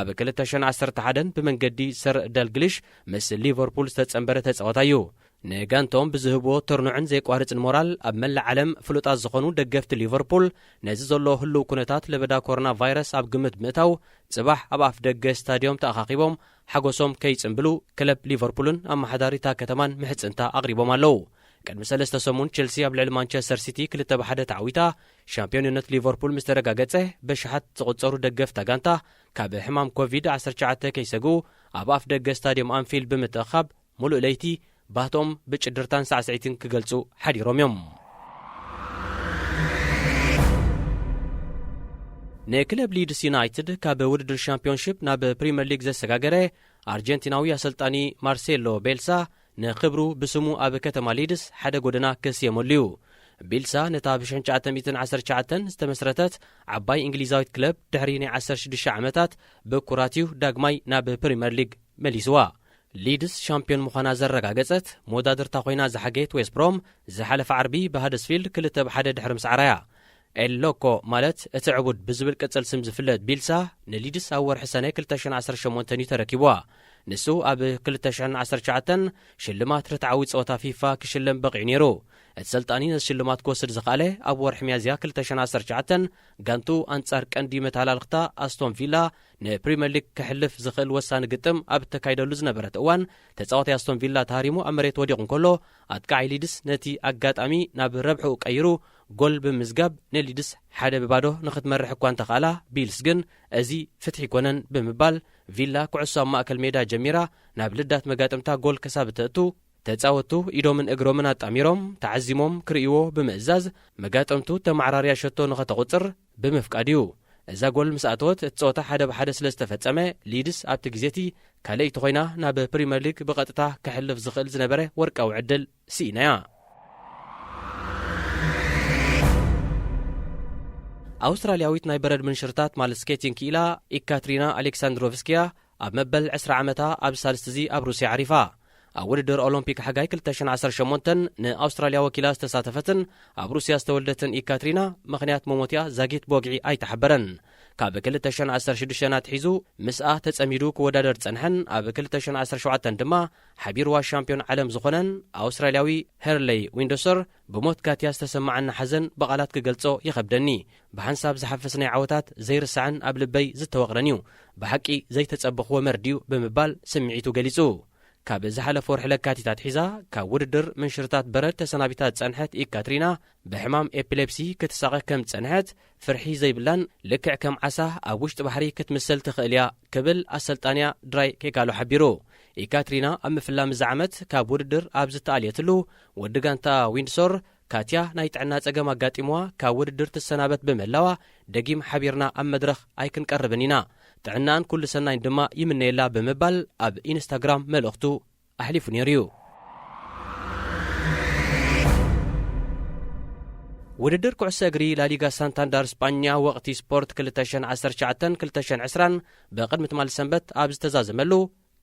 ኣብ ክልተ ሽሕን ዓሰርተ ሓደን ብመንገዲ ሰር ዳልግሊሽ ምስ ሊቨርፑል ዝተጸንበረ ተጻዋታይ እዩ። ንጋንቶም ብዝህብዎ ተርኑዕን ዘይቋርጽን ሞራል፣ ኣብ መላእ ዓለም ፍሉጣት ዝኾኑ ደገፍቲ ሊቨርፑል፣ ነዚ ዘሎ ህሉው ኩነታት ለበዳ ኮሮና ቫይረስ ኣብ ግምት ብምእታው፣ ጽባሕ ኣብ ኣፍ ደገ ስታድዮም ተኣኻኺቦም ሓጎሶም ከይጽንብሉ፣ ክለብ ሊቨርፑልን ኣመሓዳሪታ ከተማን ምሕጽንታ ኣቕሪቦም ኣለዉ። ቅድሚ ሰለስተ ሰሙን ቸልሲ ኣብ ልዕሊ ማንቸስተር ሲቲ ክልተ ብ ሓደ ተዓዊታ፣ ሻምፒዮንነት ሊቨርፑል ምስ ተረጋገጸ፣ በሽሓት ዝቑጸሩ ደገፍታ ጋንታ ካብ ሕማም ኮቪድ ዓሰርተ ትሽዓተ ከይሰግኡ፣ ኣብ ኣፍ ደገ ስታድዮም ኣንፊልድ ብምትእኻብ፣ ሙሉእ ለይቲ ባህቶም ብጭድርታን ሳዕስዒትን ክገልጹ ሓዲሮም እዮም። ንክለብ ሊድስ ዩናይትድ ካብ ውድድር ሻምፒዮንሺፕ ናብ ፕሪምየር ሊግ ዘሰጋገረ ኣርጀንቲናዊ ኣሰልጣኒ ማርሴሎ ቤልሳ፣ ንኽብሩ ብስሙ ኣብ ከተማ ሊድስ ሓደ ጎደና ክስየመሉ እዩ። ቤልሳ ነታ ብ ሽሕን ትሽዓተ ሚእትን ዓሰርተ ትሽዓተን ዝተመስረተት ዓባይ እንግሊዛዊት ክለብ፣ ድሕሪ ናይ ዓሰርተ ሽዱሽተ ዓመታት ብኩራት እዩ ዳግማይ ናብ ፕሪምየር ሊግ መሊስዋ። ሊድስ ሻምፒዮን ምዃና ዘረጋገጸት፣ መወዳድርታ ኮይና ዝሓገየት ዌስት ብሮም፣ ዝሓለፈ ዓርቢ ብሃደስፊልድ ክልተ ብ ሓደ ድሕሪ ምስዓራ እያ። ኤል ሎኮ፣ ማለት እቲ ዕቡድ ብዝብል ቅጽል ስም ዝፍለጥ ቢልሳ፣ ንሊድስ ኣብ ወርሒ ሰነ ክልተ ሽሕን ዓሰርተ ሸሞንተን እዩ ተረኪብዋ። ንሱ ኣብ ክልተ ሽሕን ዓሰርተ ትሽዓተን ሽልማት ርትዓዊ ጸወታ ፊፋ ክሽለም በቒዑ ነይሩ። እቲ ሰልጣኒ ነዚ ሽልማት ክወስድ ዝኸኣለ፣ ኣብ ወርሒ ሚያዝያ ክልተ ሽሕን ዓሰርተ ትሽዓተን ጋንቱ ኣንጻር ቀንዲ መተሓላልኽታ ኣስቶን ቪላ ንፕሪምየር ሊግ ክሕልፍ ዝኽእል ወሳኒ ግጥም ኣብ እተካይደሉ ዝነበረት እዋን፣ ተጻዋታይ ኣስቶን ቪላ ተሃሪሙ ኣብ መሬት ወዲቑ እንከሎ፣ ኣጥቃዓይ ሊድስ ነቲ ኣጋጣሚ ናብ ረብሕኡ ቀይሩ፣ ጎል ብምዝጋብ ንሊድስ ሓደ ብባዶ ንኽትመርሕ እኳ እንተኽኣላ፣ ቢልስ ግን፣ "እዚ ፍትሒ ኣይኮነን" ብምባል፣ ቪላ ኩዕሶ ኣብ ማእከል ሜዳ ጀሚራ፣ ናብ ልዳት መጋጥምታ ጎል ክሳብ እተእቱ፣ ተጻወትቱ ኢዶምን እግሮምን ኣጣሚሮም ተዓዚሞም ክርእይዎ ብምእዛዝ፣ መጋጥምቱ ተመዓራርያ ሸቶ ንኸተቑጽር ብምፍቃድ እዩ። እዛ ጎል ምስ ኣተወት፣ እቲ ጸወታ ሓደ ብ ሓደ ስለ ዝተፈጸመ፣ ሊድስ ኣብቲ ግዜቲ ካልኣይቲ ኮይና ናብ ፕሪምየር ሊግ ብቐጥታ ከሕልፍ ዝኽእል ዝነበረ ወርቃዊ ዕድል ስኢናያ። ኣውስትራልያዊት ናይ በረድ ምንሽርታት ማለት ስኬቲንግ ክኢላ ኢካትሪና ኣሌክሳንድሮቭስኪያ፣ ኣብ መበል ዕስራ ዓመታ ኣብዚ ሳልስቲ እዚ ኣብ ሩስያ ዓሪፋ። ኣብ ውድድር ኦሎምፒክ ሓጋይ ክልተ ሽሕን ዓሰርተ ሸሞንተን ንኣውስትራልያ ወኪላ ዝተሳተፈትን ኣብ ሩስያ ዝተወልደትን ኢካትሪና፣ ምኽንያት መሞትያ ዛጊት ብወግዒ ኣይተሓበረን። ካብ ክልተ ሽሕን ዓሰርተ ሽዱሽተን ኣትሒዙ ምስኣ ተጸሚዱ ክወዳደር ዝጸንሐን ኣብ ክልተ ሽሕን ዓሰርተ ሸውዓተን ድማ ሓቢርዋ ሻምፒዮን ዓለም ዝኾነን ኣውስትራልያዊ ሄርለይ ዊንደሶር፣ ብሞት ካትያ ዝተሰማዓኒ ሓዘን ብቓላት ክገልጾ ይኸብደኒ። ብሓንሳብ ዝሓፈስናዮ ዓወታት ዘይርሳዕን ኣብ ልበይ ዝተወቕረን እዩ። ብሓቂ ዘይተጸበኽዎ መርድዩ ብምባል ስምዒቱ ገሊጹ። ካብ ዝሓለፈ ወርሒ ለካቲት ኣትሒዛ ካብ ውድድር ምንሽርታት በረድ ተሰናቢታ ዝጸንሐት ኢካትሪና፣ ብሕማም ኤፒሌፕሲ ክትሳቐ ከም ዝጸንሐት፣ ፍርሒ ዘይብላን ልክዕ ከም ዓሳ ኣብ ውሽጢ ባሕሪ ክትምሰል ትኽእል እያ ክብል ኣሰልጣንያ ድራይ ኬጋሎ ሓቢሩ። ኢካትሪና ኣብ ምፍላም እዚ ዓመት ካብ ውድድር ኣብ ዝተኣልየትሉ፣ ወዲ ጋንታ ዊንድሶር፣ ካትያ ናይ ጥዕና ጸገም ኣጋጢምዋ ካብ ውድድር ትሰናበት ብምህላዋ፣ ደጊም ሓቢርና ኣብ መድረኽ ኣይክንቀርብን ኢና። ጥዕናኣን ኩሉ ሰናይን ድማ ይምነየላ ብምባል ኣብ ኢንስታግራም መልእኽቱ ኣሕሊፉ ነይሩ እዩ። ውድድር ኩዕሶ እግሪ ላሊጋ ሳንታንዳር ስጳኛ ወቕቲ ስፖርት ክልተ ሽሕን ዓሰርተ ትሽዓተን ክልተ ሽሕን ዕስራን ብቕድሚ ትማሊ ሰንበት ኣብ ዝተዛዘመሉ፣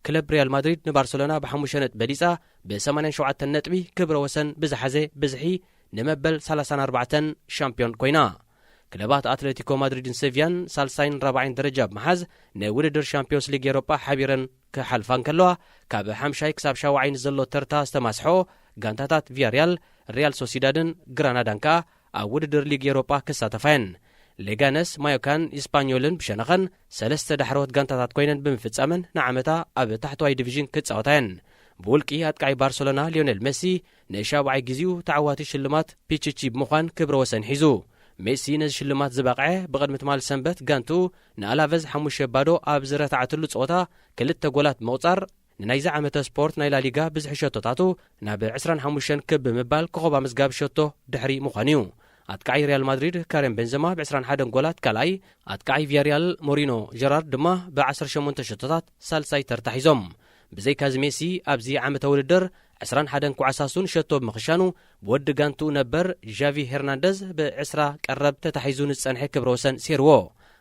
ክለብ ሪያል ማድሪድ ንባርሰሎና ብሓሙሽተ ነጥቢ በሊጻ፣ ብሰማንያን ሸውዓተን ነጥቢ ክብረ ወሰን ብዝሓዘ ብዝሒ ንመበል ሰላሳን ኣርባዕተን ሻምፒዮን ኮይና። ክለባት ኣትሌቲኮ ማድሪድን ሴቪያን ሳልሳይን ራብዓይን ደረጃ ብምሓዝ ንውድድር ሻምፒዮንስ ሊግ ኤሮጳ ሓቢረን ክሓልፋ እንከለዋ፣ ካብ ሓምሻይ ክሳብ ሻውዓይ ንዘሎ ተርታ ዝተማስሖ ጋንታታት ቪያሪያል፣ ሪያል ሶሲዳድን ግራናዳን ከኣ ኣብ ውድድር ሊግ ኤሮጳ ክሳተፋ እየን። ሌጋነስ፣ ማዮካን ኢስፓኞልን ብሸነኸን ሰለስተ ዳሕረዎት ጋንታታት ኮይነን ብምፍጻመን ንዓመታ ኣብ ታሕተዋይ ዲቪዥን ክጻወታ እየን። ብውልቂ ኣጥቃዒ ባርሰሎና ሊዮኔል ሜሲ ንሻብዓይ ግዜኡ ተዓዋቲ ሽልማት ፒቺቺ ብምዃን ክብረ ወሰን ሒዙ። ሜሲ ነዚ ሽልማት ዝበቕዐ ብቕድሚ ትማሊ ሰንበት ጋንትኡ ንኣላቨዝ ሓሙሽተ ባዶ ኣብ ዝረታዓትሉ ጸወታ ክልተ ጎላት ብምቑጻር፣ ንናይዚ ዓመተ ስፖርት ናይ ላሊጋ ብዝሒ ሸቶታቱ ናብ ዕስራን ሓሙሽተን ክብ ብምባል ኮኾብ ኣመዝጋቢ ሸቶ ድሕሪ ምዃኑ እዩ። ኣጥቃዒ ሪያል ማድሪድ ካሬም ቤንዘማ ብዕስራን ሓደን ጎላት ካልኣይ፣ ኣጥቃዒ ቪያሪያል ሞሪኖ ጀራርድ ድማ ብዓሰርተ ሸሞንተ ሸቶታት ሳልሳይ ተርታ ሒዞም። ብዘይካዚ ሜሲ ኣብዚ ዓመተ ውድድር ዕስራን ሓደን ኳዕሳሱ ንሸቶ ብምኽሻኑ፣ ብወዲ ጋንትኡ ነበር ዣቪ ሄርናንደዝ ብዕስራ ቀረብ ተታሒዙ ንዝጸንሐ ክብረ ወሰን ሴርዎ።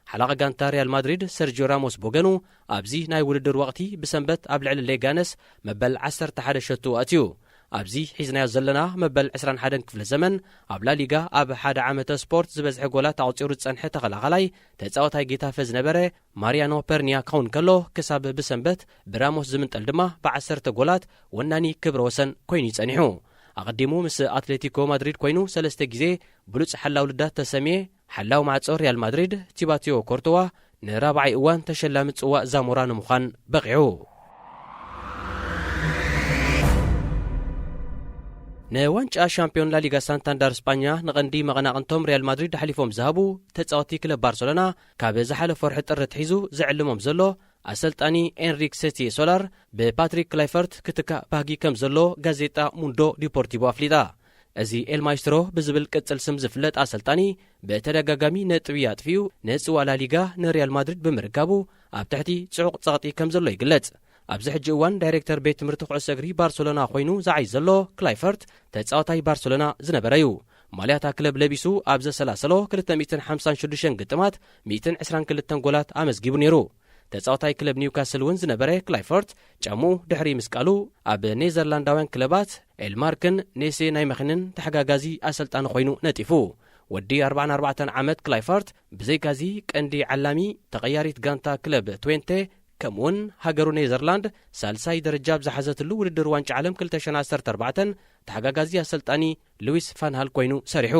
ሓላቒ ጋንታ ሪያል ማድሪድ ሰርጂዮ ራሞስ ብወገኑ፣ ኣብዚ ናይ ውድድር ወቕቲ ብሰንበት ኣብ ልዕሊ ሌጋነስ መበል ዓሰርተ ሓደ ሸቱ ኣትዩ። ኣብዚ ሒዝናዮ ዘለና መበል ዕስራን ሓደን ክፍለ ዘመን፣ ኣብ ላሊጋ ኣብ ሓደ ዓመተ ስፖርት ዝበዝሐ ጎላት ኣቑጺሩ ዝጸንሐ ተኸላኻላይ ተጻዋታይ ጌታፈ ዝነበረ ማሪያኖ ፐርኒያ ክኸውን ከሎ፣ ክሳብ ብሰንበት ብራሞስ ዝምንጠል ድማ ብዓሰርተ ጎላት ወናኒ ክብረ ወሰን ኮይኑ እዩ ጸኒሑ። ኣቐዲሙ ምስ ኣትሌቲኮ ማድሪድ ኮይኑ ሰለስተ ግዜ ብሉጽ ሓላው ልዳት ተሰምየ፣ ሓላው ማዕጾ ሪያል ማድሪድ ቲባትዮ ኮርቶዋ ንራብዓይ እዋን ተሸላሚ ጽዋእ ዛሞራ ንምዃን በቒዑ። ንዋንጫ ሻምፒዮን ላሊጋ ሳንታንዳር ስጳኛ ንቐንዲ መቐናቕንቶም ሪያል ማድሪድ ኣሕሊፎም ዝሃቡ ተጻወቲ ክለብ ባርሰሎና፣ ካብ ዝሓለፈ ወርሒ ጥሪ ኣትሒዙ ዝዕልሞም ዘሎ ኣሰልጣኒ ኤንሪክ ሴቲ ሶላር ብፓትሪክ ክላይፈርት ክትካእ ባህጊ ከም ዘሎ ጋዜጣ ሙንዶ ዲፖርቲቮ ኣፍሊጣ። እዚ ኤል ማይስትሮ ብዝብል ቅጽል ስም ዝፍለጥ ኣሰልጣኒ፣ ብተደጋጋሚ ነጥቢ ኣጥፊኡ ንጽዋእ ላሊጋ ንሪያል ማድሪድ ብምርካቡ፣ ኣብ ትሕቲ ጽዑቕ ጸቕጢ ከም ዘሎ ይግለጽ። ኣብዚ ሕጂ እዋን ዳይሬክተር ቤት ትምህርቲ ኩዕሶ እግሪ ባርሰሎና ኮይኑ ዝዓይ ዘሎ ክላይፈርት፣ ተጻዋታይ ባርሰሎና ዝነበረ እዩ። ማልያታ ክለብ ለቢሱ ኣብ ዘሰላሰሎ ክልተ ሚእትን ሓምሳን ሽዱሽተን ግጥማት፣ ሚእትን ዕስራን ክልተን ጎላት ኣመዝጊቡ ነይሩ። ተጻዋታይ ክለብ ኒውካስል እውን ዝነበረ ክላይፈርት፣ ጫምኡ ድሕሪ ምስቃሉ፣ ኣብ ኔዘርላንዳውያን ክለባት ኤልማርክን ኔሴ ናይ መኺንን ተሓጋጋዚ ኣሰልጣኒ ኮይኑ ነጢፉ። ወዲ ኣርባዓን ኣርባዕተን ዓመት ክላይፈርት፣ ብዘይካዚ ቀንዲ ዓላሚ ተቐያሪት ጋንታ ክለብ ትዌንቴ፣ ከምኡውን ሃገሩ ኔዘርላንድ ሳልሳይ ደረጃ ኣብ ዝሓዘትሉ ውድድር ዋንጫ ዓለም ክልተ ሽሕን ዓሰርተ ኣርባዕተን ተሓጋጋዚ ኣሰልጣኒ ሉዊስ ፋንሃል ኮይኑ ሰሪሑ።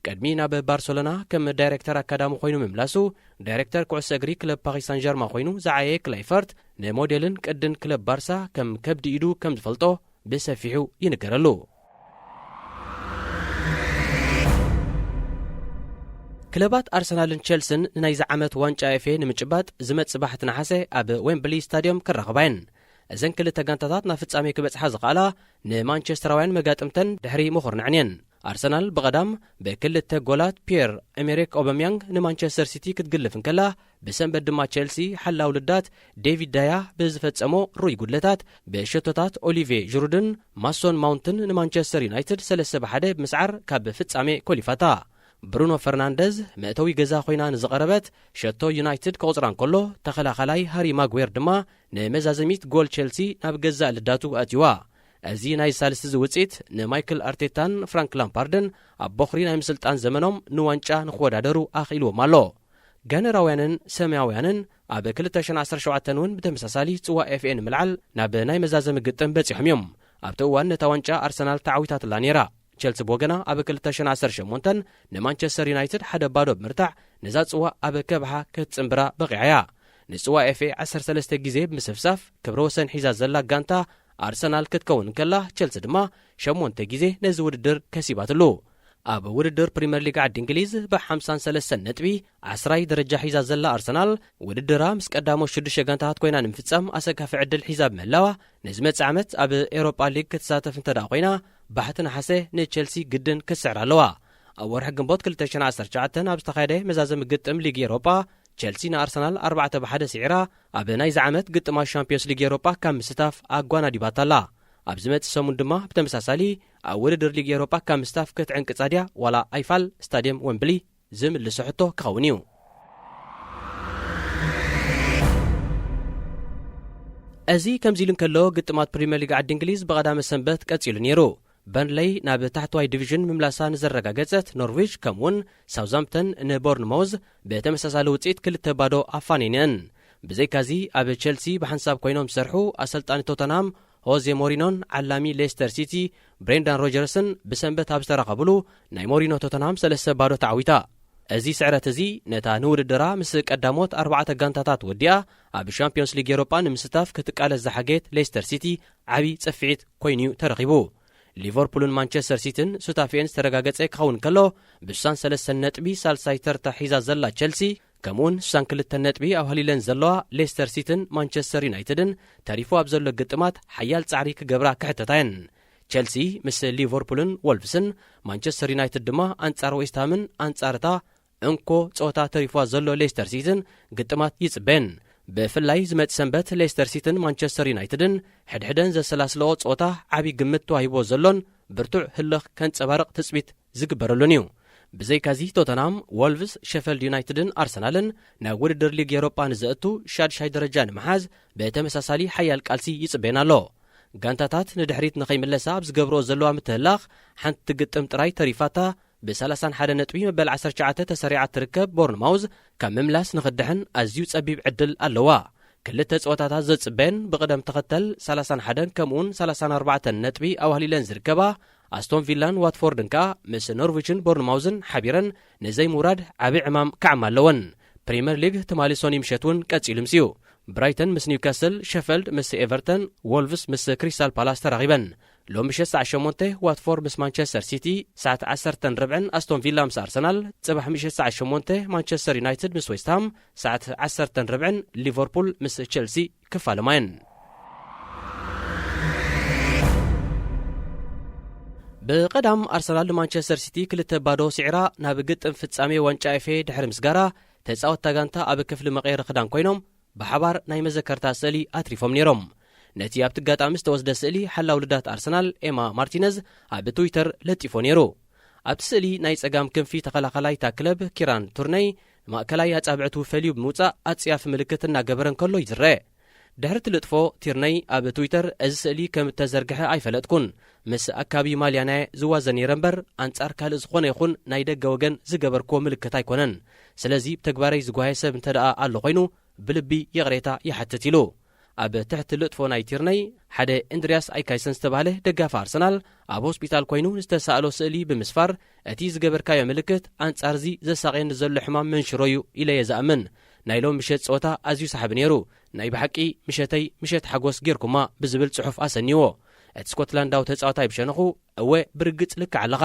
ቅድሚ ናብ ባርሰሎና ከም ዳይሬክተር ኣካዳሚ ኮይኑ ምምላሱ፣ ዳይሬክተር ኩዕሶ እግሪ ክለብ ፓሪስ ሳን ጀርማ ኮይኑ ዝዓየየ ክላይፈርት፣ ንሞዴልን ቅድን ክለብ ባርሳ ከም ከብዲ ኢዱ ከም ዝፈልጦ ብሰፊሑ ይንገረሉ። ክለባት ኣርሰናልን ቸልስን ንናይዚ ዓመት ዋንጫ ኤፍኤ ንምጭባጥ ዝመጽእ ጽባሕ ነሓሰ ኣብ ዌምብሊ ስታድዮም ክራኸባ እየን። እዘን ክልተ ጋንታታት ናብ ፍጻሜ ክበጽሓ ዝኽኣላ ንማንቸስተራውያን መጋጥምተን ድሕሪ ምኹርናዕን እየን። ኣርሰናል ብቐዳም ብክልተ ጎላት ፒየር ኤሜሪክ ኦበምያንግ ንማንቸስተር ሲቲ ክትግልፍ እንከላ፣ ብሰንበት ድማ ቸልሲ ሓላው ልዳት ዴቪድ ዳያ ብዝፈጸሞ ሩይ ጉድለታት ብሸቶታት ኦሊቬ ዥሩድን ማሶን ማውንትን ንማንቸስተር ዩናይትድ ሰለስተ ብ ሓደ ብምስዓር ካብ ፍጻሜ ኮሊፋታ። ብሩኖ ፈርናንደዝ መእተዊ ገዛ ኮይና ንዝቐረበት ሸቶ ዩናይትድ ክቑጽራ እንከሎ፣ ተኸላኻላይ ሃሪ ማግዌር ድማ ንመዛዘሚት ጎል ቸልሲ ናብ ገዛእ ልዳቱ ኣእትይዋ። እዚ ናይ ሳልስቲ እዚ ውጽኢት ንማይክል ኣርቴታን ፍራንክ ላምፓርድን ኣብ ቦኽሪ ናይ ምስልጣን ዘመኖም ንዋንጫ ንክወዳደሩ ኣኽኢልዎም ኣሎ። ጋነራውያንን ሰማያውያንን ኣብ ክልተ ሽሕን ዓሰርተ ሸውዓተን እውን ብተመሳሳሊ ጽዋ ኤፍኤ ንምልዓል ናብ ናይ መዛዘሚ ግጥም በጺሖም እዮም። ኣብቲ እዋን ነታ ዋንጫ ኣርሰናል ተዓዊታትላ ነይራ። ቸልሲ ብወገና ኣብ ክልተ ሽሕን ዓሰርተ ሸሞንተን ንማንቸስተር ዩናይትድ ሓደ ባዶ ብምርታዕ ነዛ ጽዋ ኣብ ከብሓ ክትጽንብራ በቒዓ እያ። ንጽዋ ኤፍኤ ዓሰርተ ሰለስተ ግዜ ብምስፍሳፍ ክብረ ወሰን ሒዛ ዘላ ጋንታ ኣርሰናል ክትከውን እንከላ፣ ቸልሲ ድማ ሸሞንተ ግዜ ነዚ ውድድር ከሲባትሉ። ኣብ ውድድር ፕሪምየር ሊግ ዓዲ እንግሊዝ ብሓምሳን ሰለስተን ነጥቢ ዓስራይ ደረጃ ሒዛ ዘላ ኣርሰናል፣ ውድድራ ምስ ቀዳሞት ሽዱሽተ ጋንታታት ኮይና ንምፍጻም ኣሰካፊ ዕድል ሒዛ ብምህላዋ፣ ንዝመጽእ ዓመት ኣብ ኤውሮጳ ሊግ ክትሳተፍ እንተ ደኣ ኮይና፣ ባሕቲ ነሓሰ ንቸልሲ ግድን ክትስዕር ኣለዋ። ኣብ ወርሒ ግንቦት ክልተ ሽሕን ዓሰርተ ትሽዓተን ኣብ ዝተኻየደ መዛዘሚ ግጥም ሊግ ኤውሮጳ፣ ቸልሲ ንኣርሰናል ኣርባዕተ ብሓደ ስዒራ፣ ኣብ ናይዚ ዓመት ግጥማት ሻምፒዮንስ ሊግ ኤውሮጳ ካብ ምስታፍ ኣጓናዲባታ ኣላ። ኣብ ዝመጽእ ሰሙን ድማ ብተመሳሳሊ ኣብ ውድድር ሊግ ኤውሮጳ ካብ ምስታፍ ክትዕንቅጻ ድያ ዋላ ኣይፋል ስታድየም ወምብሊ ዝምልሶ ሕቶ ክኸውን እዩ። እዚ ከምዚ ኢሉ እንከሎ፣ ግጥማት ፕሪምየር ሊግ ዓዲ እንግሊዝ ብቐዳመ ሰንበት ቀጺሉ ነይሩ። በርንለይ ናብ ታሕተዋይ ዲቪዥን ምምላሳ ንዘረጋገጸት ኖርዊች፣ ከምኡውን ሳውዝሃምፕተን ንቦርንማውዝ ብተመሳሳሊ ውጽኢት ክልተ ባዶ ኣፋንየንአን። ብዘይካዚ፣ ኣብ ቸልሲ ብሓንሳብ ኮይኖም ዝሰርሑ ኣሰልጣኒ ቶተንሃም ሆዜ ሞሪኖን ዓላሚ ሌስተር ሲቲ ብሬንዳን ሮጀርስን ብሰንበት ኣብ ዝተራኸብሉ፣ ናይ ሞሪኖ ቶተንሃም ሰለስተ ባዶ ተዓዊታ። እዚ ስዕረት እዚ ነታ ንውድድራ ምስ ቀዳሞት ኣርባዕተ ጋንታታት ወዲኣ ኣብ ሻምፒዮንስ ሊግ ኤውሮጳ ንምስታፍ ክትቃለስ ዝሓገየት ሌስተር ሲቲ ዓቢ ጽፍዒት ኮይኑ'ዩ ተረኺቡ። ሊቨርፑልን ማንቸስተር ሲቲን ሱታፌን ዝተረጋገጸ ክኸውን ከሎ፣ ብስሳን ሰለስተን ነጥቢ ሳልሳይ ተርታ ሒዛ ዘላ ቸልሲ፣ ከምኡውን ስሳን ክልተን ነጥቢ ኣውሃሊለን ዘለዋ ሌስተር ሲቲን ማንቸስተር ዩናይትድን ተሪፉ ኣብ ዘሎ ግጥማት ሓያል ጻዕሪ ክገብራ ክሕተታ እየን። ቸልሲ ምስ ሊቨርፑልን ወልቭስን፣ ማንቸስተር ዩናይትድ ድማ ኣንጻር ዌስትሃምን ኣንጻር እታ እንኮ ጸወታ ተሪፉዋ ዘሎ ሌስተር ሲቲን ግጥማት ይጽበየን። ብፍላይ ዝመጽእ ሰንበት ሌስተር ሲቲን ማንቸስተር ዩናይትድን ሕድሕደን ዘሰላስለኦ ጸወታ ዓቢ ግምት ተዋሂቦ ዘሎን ብርቱዕ ህልኽ ከንጸባርቕ ትጽቢት ዝግበረሉን እዩ። ብዘይካዚ ቶተንሃም፣ ወልቭስ፣ ሸፈልድ ዩናይትድን ኣርሰናልን ናብ ውድድር ሊግ ኤውሮጳ ንዘእቱ ሻድሻይ ደረጃ ንምሓዝ ብተመሳሳሊ ሓያል ቃልሲ ይጽበየን ኣሎ። ጋንታታት ንድሕሪት ንኸይምለሳ ኣብ ዝገብርኦ ዘለዋ ምትህላኽ፣ ሓንቲ ግጥም ጥራይ ተሪፋታ ብሰላሳን ሓደ ነጥቢ መበል ዓሰርተ ትሽዓተ ተሰሪዓ እትርከብ ቦርንማውዝ፣ ካብ ምምላስ ንኽድሕን ኣዝዩ ጸቢብ ዕድል ኣለዋ። ክልተ ጸወታታት ዘጽበየን ብቕደም ተኸተል ሰላሳን ሓደን ከምኡውን ሰላሳን ኣርባዕተን ነጥቢ ኣዋህሊለን ዝርከባ ኣስቶን ቪላን ዋትፎርድን ከኣ ምስ ኖርዊችን ቦርንማውዝን ሓቢረን ንዘይምውራድ ዓቢ ዕማም ክዓማ ኣለወን። ፕሪምየር ሊግ ትማሊ ሰኑይ ምሸት እውን ቀጺሉ ምጽዩ። ብራይተን ምስ ኒውካስል፣ ሸፈልድ ምስ ኤቨርተን፣ ወልቭስ ምስ ክሪስታል ፓላስ ተራኺበን። ሎም ምሸት ሰዓት ሸሞንተ ዋትፎርድ ምስ ማንቸስተር ሲቲ፣ ሰዓት ዓሰርተን ርብዕን ኣስቶን ቪላ ምስ ኣርሰናል፣ ጽባሕ ምሸት ሰዓት ሸሞንተ ማንቸስተር ዩናይትድ ምስ ዌስትሃም፣ ሰዓት ዓሰርተን ርብዕን ሊቨርፑል ምስ ቸልሲ ክፋለማ እየን። ብቐዳም ኣርሰናል ንማንቸስተር ሲቲ ክልተ ባዶ ስዒራ ናብ ግጥም ፍጻሜ ዋንጫ ኤፍኤ ድሕሪ ምስጋራ፣ ተጻወትታ ጋንታ ኣብ ክፍሊ መቐየሪ ክዳን ኮይኖም ብሓባር ናይ መዘከርታ ስእሊ ኣትሪፎም ነይሮም። ነቲ ኣብቲ ኣጋጣሚ ዝተወስደ ስእሊ ሓላው ልዳት ኣርሰናል ኤማ ማርቲነዝ ኣብ ትዊተር ለጢፎ ነይሩ። ኣብቲ ስእሊ ናይ ጸጋም ክንፊ ተኸላኻላይ እታ ክለብ ኪራን ቱርነይ ማእከላይ ኣጻብዕቱ ፈልዩ ብምውጻእ ኣጽያፊ ምልክት እናገበረ እንከሎ እዩ ዝረአ። ድሕሪ እቲ ልጥፎ ቲርነይ ኣብ ትዊተር፣ "እዚ ስእሊ ከም እተዘርግሐ ኣይፈለጥኩን። ምስ ኣካቢ ማልያ ናየ ዝዋዘ ነይረ እምበር፣ ኣንጻር ካልእ ዝኾነ ይኹን ናይ ደገ ወገን ዝገበርክዎ ምልክት ኣይኮነን። ስለዚ ብተግባረይ ዝጓየ ሰብ እንተ ደኣ ኣሎ ኮይኑ፣ ብልቢ ይቕሬታ ይሓትት" ኢሉ። ኣብ ትሕቲ ልጥፎ ናይ ቲርነይ፣ ሓደ እንድርያስ ኣይካይሰን ዝተባህለ ደጋፊ ኣርሰናል፣ ኣብ ሆስፒታል ኮይኑ ዝተሳእሎ ስእሊ ብምስፋር፣ "እቲ ዝገበርካዮ ምልክት ኣንጻርዚ ዘሳቕየኒ ዘሎ ሕማም መንሽሮ እዩ ኢለ እየ ዝኣምን። ናይ ሎም ምሸት ጸወታ ኣዝዩ ሳሓቢ ነይሩ። ናይ ብሓቂ ምሸተይ ምሸት ሓጎስ ጌርኩማ" ብዝብል ጽሑፍ ኣሰንይዎ። እቲ ስኮትላንዳዊ ተጻዋታይ ብሸነኹ፣ "እወ፣ ብርግጽ ልክዕ ኣለኻ።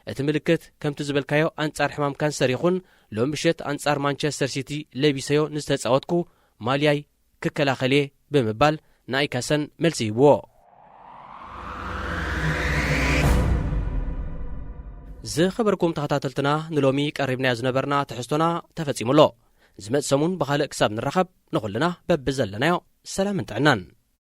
እቲ ምልክት ከምቲ ዝበልካዮ ኣንጻር ሕማም ካንሰር ይኹን ሎም ምሸት ኣንጻር ማንቸስተር ሲቲ ለቢሰዮ ንዝተጻወትኩ ማልያይ ክከላኸል እየ" ብምባል ንኣይካሰን መልሲ ሂብዎ። ዝኸበርኩም ተኸታተልትና፣ ንሎሚ ቀሪብናዮ ዝነበርና ትሕዝቶና ተፈጺሙ ኣሎ። ዝመጽእ ሰሙን ብኻልእ ክሳብ ንራኸብ፣ ንኹልና በብዘለናዮ ሰላምን ጥዕናን።